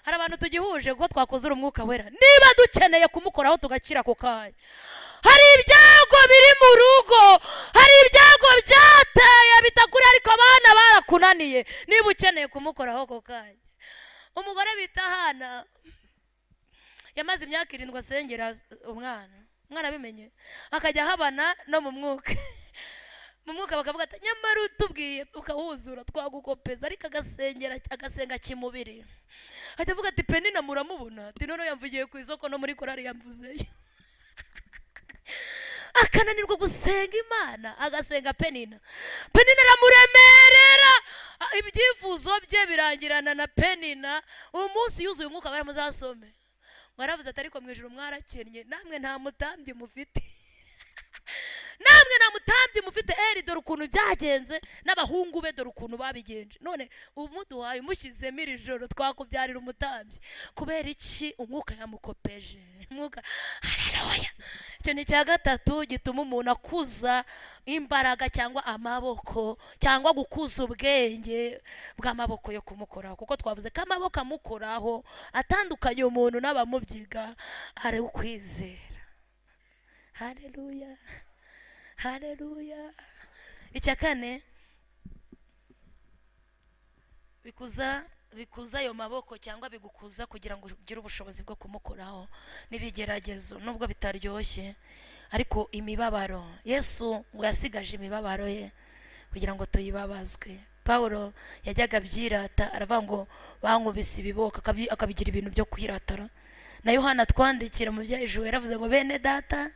Hari abantu tugihuje kuko twakuzura Umwuka Wera. Niba dukeneye kumukoraho tugakira ako kanya, hari ibyago biri mu rugo, hari ibyago byateye bitakuri, ariko abana barakunaniye, niba ukeneye kumukoraho ako kanya. Umugore bita Hana yamaze imyaka 7 asengera umwana, mwarabimenye, akajya ahabana no mu mwuka. Mu mwuka bakavuga ati nyamara utubwiye ukawuzura twagukopeza, ariko agasengera, agasenga kimubiri. Ahita avuga ati Penina muramubona, ati noneho yamvugiye ku isoko no muri korari yamvuzeyo. Akananirwa gusenga Imana, agasenga Penina. Penina aramuremerera, ibyifuzo bye birangirana na Penina. Umunsi yuzuye Umwuka, baramuzasome, mwaravuze ati ariko mu ijuru mwarakennye, namwe nta mutambyi mufite, namwe nta mutambyi mufite. Eri dore ukuntu byagenze n'abahungu be, dore ukuntu babigenje, none umuduhaye umushyizemo iri joro twakubyarira umutambyi. Kubera iki? Umwuka yamukopeje Umwuka. Haleluya! Icyo ni icya gatatu gituma umuntu akuza imbaraga cyangwa amaboko, cyangwa gukuza ubwenge bw'amaboko yo kumukoraho, kuko twavuze ko amaboko amukoraho atandukanye umuntu n'abamubyiga ari ukwizera. Haleluya, haleluya! Icya kane bikuza ayo maboko cyangwa bigukuza kugira ngo ugire ubushobozi bwo kumukoraho n'ibigeragezo, nubwo bitaryoshye, ariko imibabaro. Yesu ngo yasigaje imibabaro ye kugira ngo tuyibabazwe. Pawulo yajyaga abyirata, aravuga ngo bankubise ibiboko, akabigira ibintu byo kwiratara. Na Yohana twandikira mu byahejuru yaravuze ngo bene data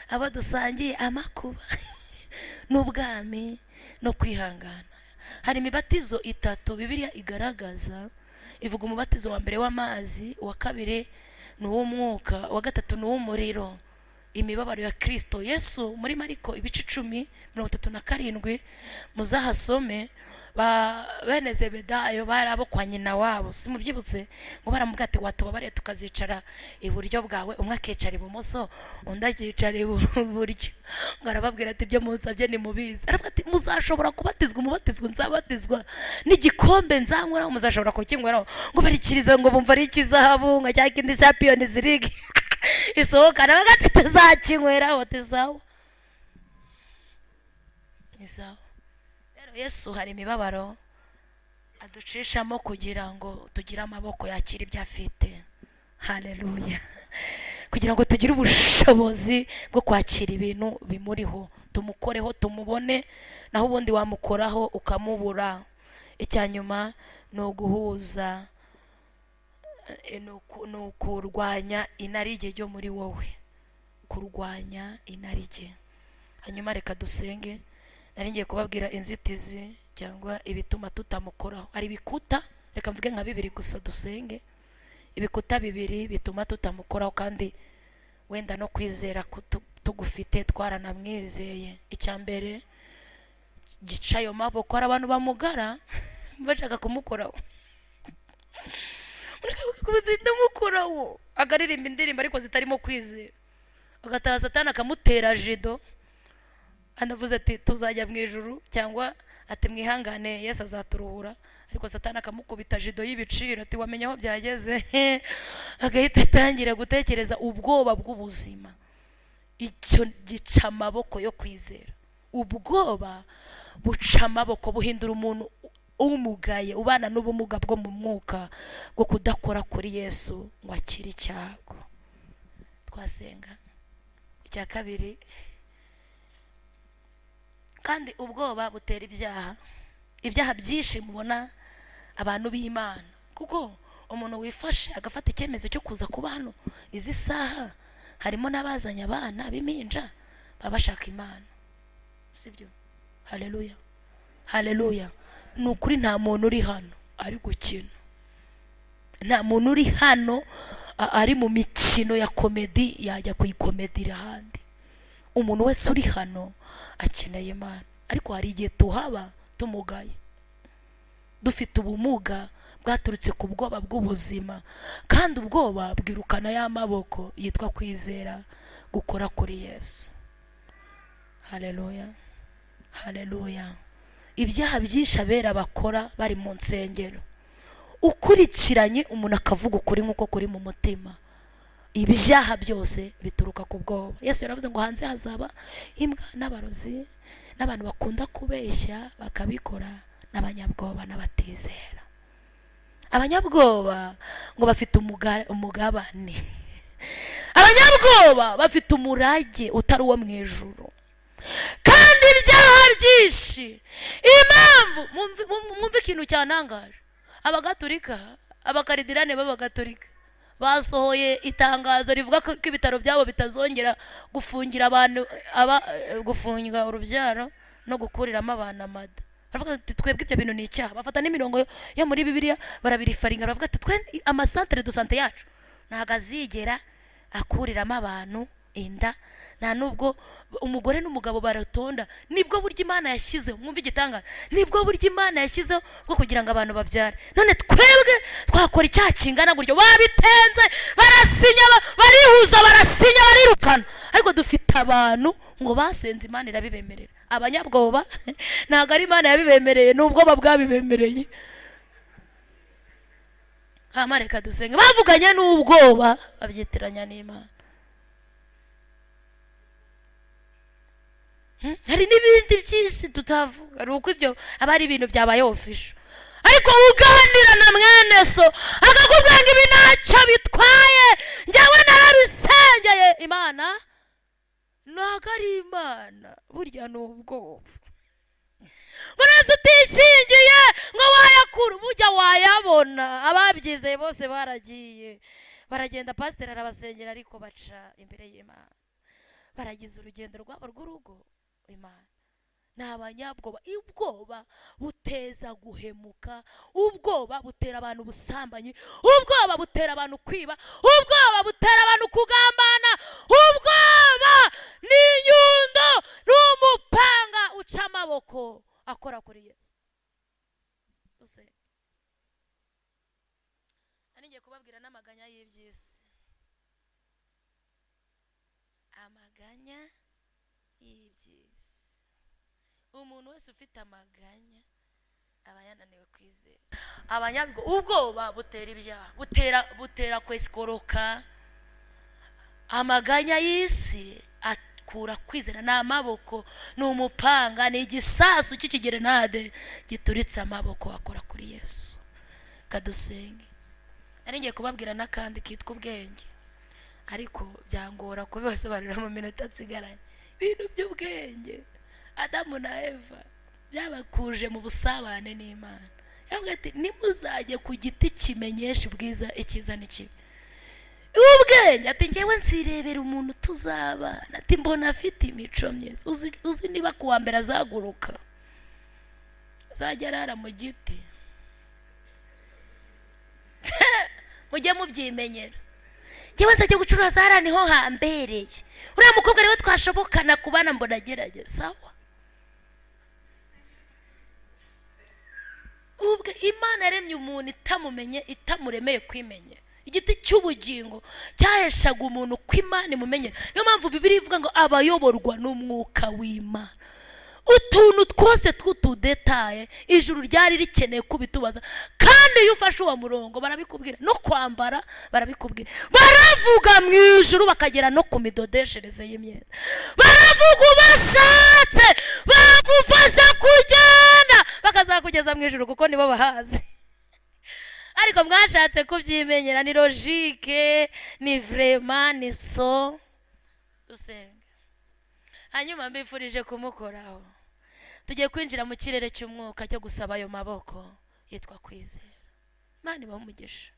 abo dusangiye amakuba n'ubwami no kwihangana. Hari imibatizo itatu Bibiliya igaragaza, ivuga umubatizo wa mbere w'amazi, uwa kabiri ni uw'umwuka, uwa gatatu ni uw'umuriro. Imibabaro ya Kristo Yesu muri Mariko ibice 10:37, muzahasome. Bene Zebedayo bari abo kwa nyina wabo, simubyibutse? Ngo baramubwira ati watubabariye tukazicara iburyo bwawe, umwe akicara ibumoso undi akicara iburyo. Ngo arababwira ati ibyo munsabye nimubizi. Aravuga ati muzashobora kubatizwa umubatizwa nzabatizwa, n'igikombe nzanyweraho muzashobora kukinyweraho. Ngo barikiriza, ngo bumva ari ikizahabu nka cya kindi cya piyoni zirige isohokana, bavuga ati tuzakinyweraho. Ati sawa, ni sawa. Rero Yesu hari imibabaro aducishamo kugira ngo tugire amaboko yakira ibyo afite. Haleluya! Kugira ngo tugire ubushobozi bwo kwakira ibintu bimuriho, tumukoreho tumubone, naho ubundi wamukoraho ukamubura. Icya nyuma ni uguhuza, ni ukurwanya inarijye ryo muri wowe, kurwanya inarijye. Hanyuma reka dusenge. Nari ngiye kubabwira inzitizi cyangwa ibituma tutamukoraho. Hari ibikuta, reka mvuge nka bibiri gusa dusenge. Ibikuta bibiri bituma tutamukoraho, kandi wenda no kwizera tugufite twaranamwizeye. Icya mbere gica ayo maboko, hari abantu bamugara bashaka kumukoraho, ndamukoraho, akaririmba indirimbo ariko zitarimo kwizera, agataha Satani akamutera jido. Anavuze ati tuzajya mu ijuru, cyangwa ati mwihangane Yesu azaturuhura, ariko Satani akamukubita jido y'ibiciro ati wamenya aho byageze. Agahita atangira gutekereza ubwoba bw'ubuzima. Icyo gica amaboko yo kwizera. Ubwoba buca amaboko, buhindura umuntu umugaye, ubana n'ubumuga bwo mu mwuka bwo kudakora kuri Yesu ngo akire icyago. Twasenga. Icya kabiri, kandi ubwoba butera ibyaha. Ibyaha byinshi mubona abantu b'Imana, kuko umuntu wifashe agafata icyemezo cyo kuza kuba hano izi saha, harimo n'abazanye abana b'impinja baba bashaka Imana, sibyo? Haleluya, haleluya. Ni ukuri nta muntu uri hano ari gukina, nta muntu uri hano ari mu mikino ya komedi yajya kuyikomedira ahandi. Umuntu wese uri hano akeneye Imana, ariko hari igihe tuhaba tumugaye, dufite ubumuga bwaturutse ku bwoba bw'ubuzima, kandi ubwoba bwirukana ya maboko yitwa kwizera gukora kuri Yesu. Haleluya, haleluya. Ibyaha byinshi abera bakora bari mu nsengero, ukurikiranye umuntu akavuga ukuri nk'uko kuri mu mutima, ibyaha byose bituruka ku bwoba. Yesu yaravuze ngo hanze hazaba imbwa n'abarozi n'abantu bakunda kubeshya bakabikora, n'abanyabwoba n'abatizera. Abanyabwoba ngo bafite umugabane, abanyabwoba bafite umurage utari uwo mu ijuru. Kandi ibyaha byinshi, impamvu mwumve ikintu cyantangaje, abagatolika, abakaridirane b'abagatolika basohoye itangazo rivuga ko ibitaro byabo bitazongera gufungira abantu gufunga urubyaro no gukuriramo abantu amada. Baravuga ati twebwe ibyo bintu ni icyaha. Bafata n'imirongo yo muri Bibiliya barabirifaringa, baravuga ati twe amasantere de sante yacu ntabwo azigera akuriramo abantu inda, nta nubwo umugore n'umugabo baratonda. Nibwo buryo Imana yashyizeho, mwumve igitangaza, nibwo buryo Imana yashyizeho bwo kugira ngo abantu babyare. None twebwe twakora icyaha kingana gutyo? Babitenze, barasinya, barihuza, barasinya, barirukana, ariko dufite abantu ngo basenze Imana irabibemerera. Abanyabwoba ntabwo ari Imana yabibemereye, ni ubwoba bwabibemereye. Hama reka dusenge. Bavuganye n'ubwoba babyitiranya n'Imana. Hari n'ibindi byinshi tutavuga, ni uko ibyo aba ari ibintu byabaye official. Ariko uganira na mwene so akakubwira ngo ibi ntacyo bitwaye, njyewe narabisengeye Imana. Ntabwo ari Imana, burya ni ubwoba. Ngo neza utishingiye ngo wayakura, burya wayabona. Ababyizeye bose baragiye baragenda, pasiteri arabasengera, ariko baca imbere y'Imana, baragize urugendo rwabo rw'urugo. Imana ni abanyabwoba. Ubwoba buteza guhemuka, ubwoba butera abantu ubusambanyi, ubwoba butera abantu kwiba, ubwoba butera abantu kugambana, ubwoba ni inyundo, ni umupanga uca amaboko akora kuri Yesu. Nari ngiye kubabwira n'amaganya y'iby'isi, amaganya y'iby'isi. Umuntu wese ufite amaganya aba yananiwe kwizera. Abanyabwo ubwoba butera ibyaha, butera kwesikoroka. Amaganya y'isi akura kwizera, ni amaboko, ni umupanga, ni igisasu cy'ikigerenade gituritse amaboko akora kuri Yesu. Kadusenge. Nari ngiye kubabwira n'akandi kitwa ubwenge, ariko byangora kubibasobanurira mu minota nsigaranye. Ibintu by'ubwenge Adamu na Eva byabakuje mu busabane n'Imana. Yavuga ati nimuzajye ku giti kimenyesha ubwiza icyiza n'ikibi. Ubwenge ati njyewe nzirebera umuntu tuzabana, ati mbona afite imico myiza. Uzi niba kuwa mbere azaguruka, azajya arara mu giti. Mujye mubyimenyera. Njyewe nzajya gucuruza hariya niho hambereye, uriya mukobwa rero twashobokana kubana, mbona agerageza. Sawa. Ubwe Imana yaremye umuntu itamumenye, itamuremeye kwimenya. Igiti cy'ubugingo cyaheshaga umuntu ko Imana imumenyera. Niyo mpamvu Bibiliya ivuga ngo abayoborwa n'umwuka w'Imana. Utuntu twose tw'utudetaye ijuru ryari rikeneye kubitubaza, kandi iyo ufashe uwo murongo barabikubwira, no kwambara barabikubwira, baravuga mu ijuru bakagera no ku midodeshereze y'imyenda, baravuga ubashatse bagufasha kugenda bakazakugeza mu ijuru, kuko nibo bahazi. Ariko mwashatse kubyimenyera, ni logique, ni vraiment, ni so. Dusenga, hanyuma mbifurije kumukoraho. Tugiye kwinjira mu kirere cy'umwuka cyo gusaba ayo maboko yitwa kwizera. Imana ibaha umugisha.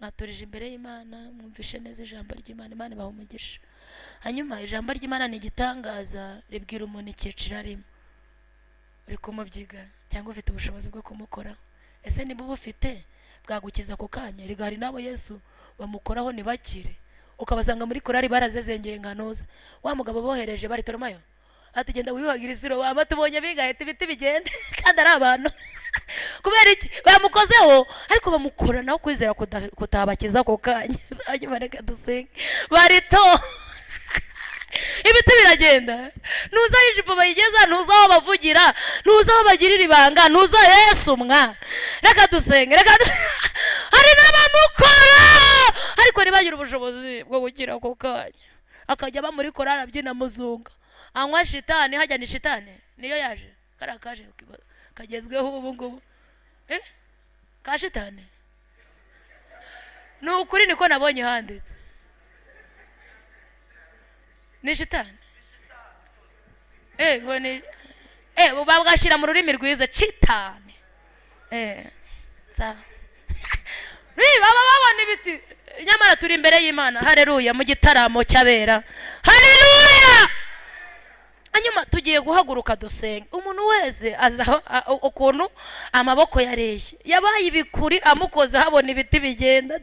Mwaturije imbere y'Imana, mwumvishe neza ijambo ry'Imana. Imana ibaha umugisha. Hanyuma ijambo ry'Imana ni igitangaza, ribwira umuntu icyiciro arimo. Uri kumubyiga cyangwa ufite ubushobozi bwo kumukoraho? Ese niba ubufite bwagukiza ako kanya? Erega hari n'abo Yesu bamukoraho ntibakire, ukabasanga muri korari barazezengeye nka ntuza wa mugabo bohereje Barutoromayo, ati: "Genda wiyuhagire isiro." Wama tubonye bigahita ibiti bigende, kandi ari abantu. Kubera iki? Bamukozeho, ariko bamukoranaho kwizera kutabakiza ako kanya. Hanyuma reka dusenge. Barito, ibiti biragenda. Ntuzi aho ijipo bayigeza, ntuzi aho bavugira, ntuzi aho bagirira ibanga, ntuzi Yesu mwa. Reka dusenge, reka hari n'abamukora ariko ntibagire ubushobozi bwo gukira ako kanya, akajya aba muri korari abyina muzunga, anywa shitani. Hajya ni shitani niyo yaje, kariya kaje kagezweho ubu ngubu, ka shitani. Ni ukuri niko nabonye handitse, ni shitani, ngo ni bagashyira mu rurimi rwiza citani. Sawa. Baba babona ibiti, nyamara turi imbere y'Imana. Hareruya! Mu gitaramo cy'abera, hareruya! Hanyuma tugiye guhaguruka dusenga. Umuntu wese azi ukuntu amaboko yareshye, yabaye ibikuri, amukoze habona ibiti bigenda.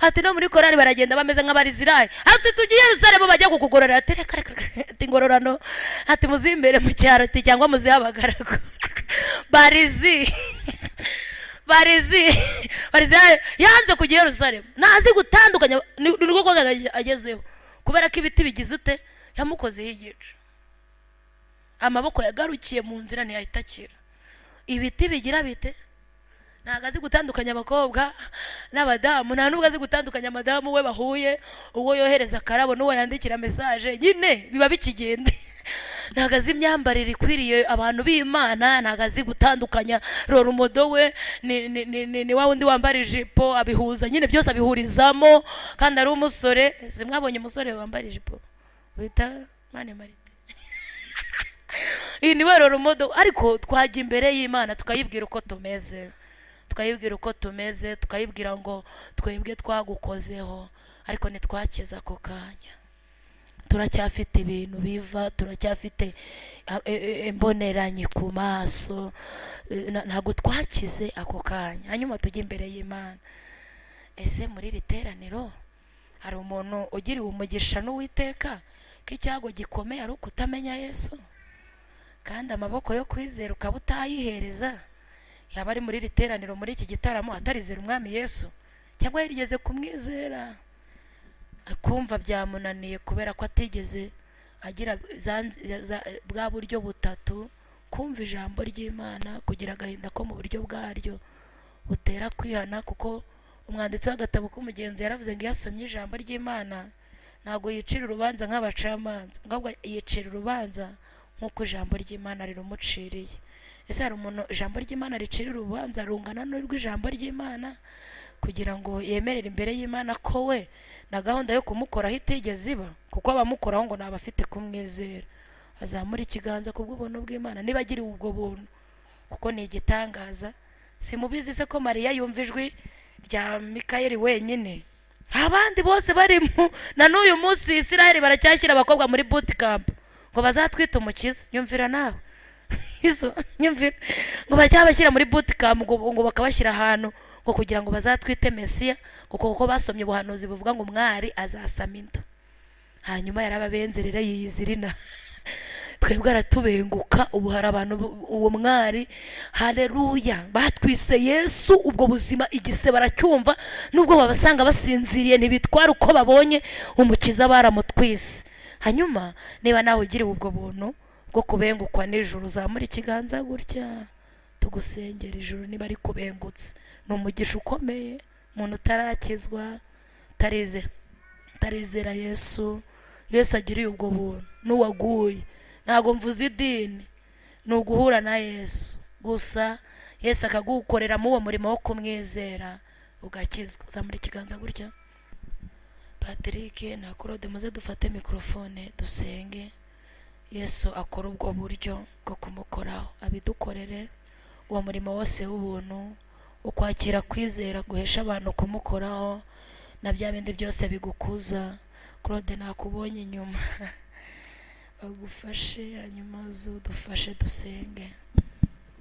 Ati no muri korari baragenda bameze nk'abarizirayi. Ati: "Tugiye Yerusalemu bajya kukugororera." Ati: "Reka, reka, reka." Ati: "Ingororano," ati, "muzimbere mu cyaro," ati, "cyangwa muzihe abagaragu." Barizi, barizi, barizi yanze kujya i Yerusalemu, ntazi gutandukanya. Ni rwo rwego agezeho, kubera ko ibiti bigize ute? Yamukozeho igicu, amaboko yagarukiye mu nzira, ntiyahita akira. Ibiti bigira bite? Ntabwo azi gutandukanya abakobwa n'abadamu, nta nubwo azi gutandukanya madamu we bahuye, uwo yohereza akarabo n'uwo yandikira message. Nyine biba bikigenda. Ntabwo azi imyambarire ikwiriye abantu b'Imana, ntabwo azi gutandukanya role model we ni wa wundi wambara ijipo, abihuza nyine byose, abihurizamo kandi ari umusore. Simwabonye umusore wambara ijipo wita Mane Marite? Iyi ni we role model. Ariko twajya imbere y'Imana tukayibwira uko tumeze, tukayibwira uko tumeze, tukayibwira ngo twebwe twagukozeho ariko ntitwakize ako kanya, turacyafite ibintu biva, turacyafite imboneranyi ku maso, ntabwo twakize ako kanya. Hanyuma tujye imbere y'Imana. Ese muri iri teraniro hari umuntu ugiriwe umugisha n'Uwiteka ko icyago gikomeye ari ukutamenya Yesu, kandi amaboko yo kwizera ukaba utayihereza? Yaba ari muri iri teraniro, muri iki gitaramo, atarizera Umwami Yesu, cyangwa yarigeze kumwizera akumva byamunaniye kubera ko atigeze agira bwa buryo butatu: kumva ijambo ry'Imana, kugira agahinda ko mu buryo bwaryo butera kwihana? Kuko umwanditsi w'agatabo k'umugenzi yaravuze ngo iyo asomye ijambo ry'Imana ntabwo yicira urubanza nk'abacamanza, ahubwo yicira urubanza nk'uko ijambo ry'Imana rirumuciriye. Ese hari umuntu ijambo ry'Imana ricira urubanza rungana n'urw'ijambo ry'Imana, kugira ngo yemerere imbere y'Imana ko we na gahunda yo kumukoraho itigeze iba? Kuko abamukoraho ngo ni abafite kumwizera. Azamura ikiganza ku bw'ubuntu bw'Imana niba agiriwe ubwo buntu, kuko ni igitangaza. Simubizi se ko Mariya yumva ijwi rya Mikayeli wenyine, abandi bose bari mu na n'uyu munsi Isiraheli baracyashyira abakobwa muri bootcamp ngo bazatwite umukiza. Nyumvira nawe izo, nyumvira, ngo baracyabashyira muri bootcamp, ngo bakabashyira ahantu ngo kugira ngo bazatwite Mesiya, ngo kuko basomye ubuhanuzi buvuga ngo umwari azasama inda. Hanyuma yarababenze rero, yiyizira ina. Twebwe aratubenguka. Ubu hari abantu, uwo mwari, haleluya, batwise Yesu. Ubwo buzima igise baracyumva, nubwo babasanga basinziriye ntibitwara uko babonye Umukiza baramutwise. Hanyuma niba nawe ugiriwe ubwo buntu bwo kubengukwa nijoro, uzamura ikiganza gutya tugusengera. Ijuru niba ari kubengutse, ni umugisha ukomeye. Umuntu utarakizwa, utarizera Yesu, Yesu agiriye ubwo buntu n'uwaguye. Ntabwo mvuze idini, ni uguhura na Yesu gusa, Yesu akagukoreramo uwo murimo wo kumwizera ugakizwa. Zamura ikiganza gutya. Patrick na Claude, muze dufate mikorofone dusenge. Yesu akora ubwo buryo bwo kumukoraho, abidukorere uwo murimo wose w'ubuntu, ukwakira kwizera guhesha abantu kumukoraho na bya bindi byose bigukuza. Claude, nakubonye inyuma, bagufashe, hanyuma uze udufashe dusenge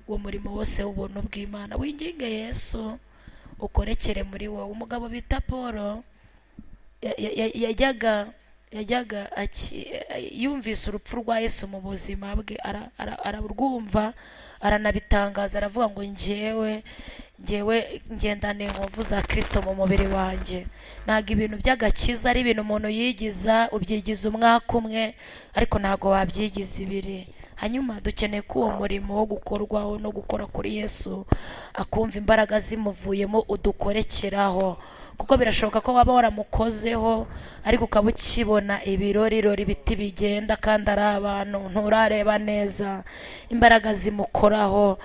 uwo murimo wose w'ubuntu bw'Imana. Winginge Yesu ukorekere muri wowe. Umugabo bita Paul yajyaga yumvise urupfu rwa Yesu mu buzima bwe, ararwumva, aranabitangaza, aravuga ngo njyewe ngendana inkovu za Kirisito mu mubiri wanjye. Ntabwo ibintu by'agakiza ari ibintu umuntu yigiza, ubyigiza umwaka umwe ariko ntabwo wabyigiza ibiri. Hanyuma dukeneye ko uwo murimo wo gukorwaho no gukora kuri Yesu, akumva imbaraga zimuvuyemo, udukorekeraho, kuko birashoboka ko waba waramukozeho ariko ukaba ukibona ibirorirori, ibiti bigenda kandi ari abantu, nturareba neza imbaraga zimukoraho.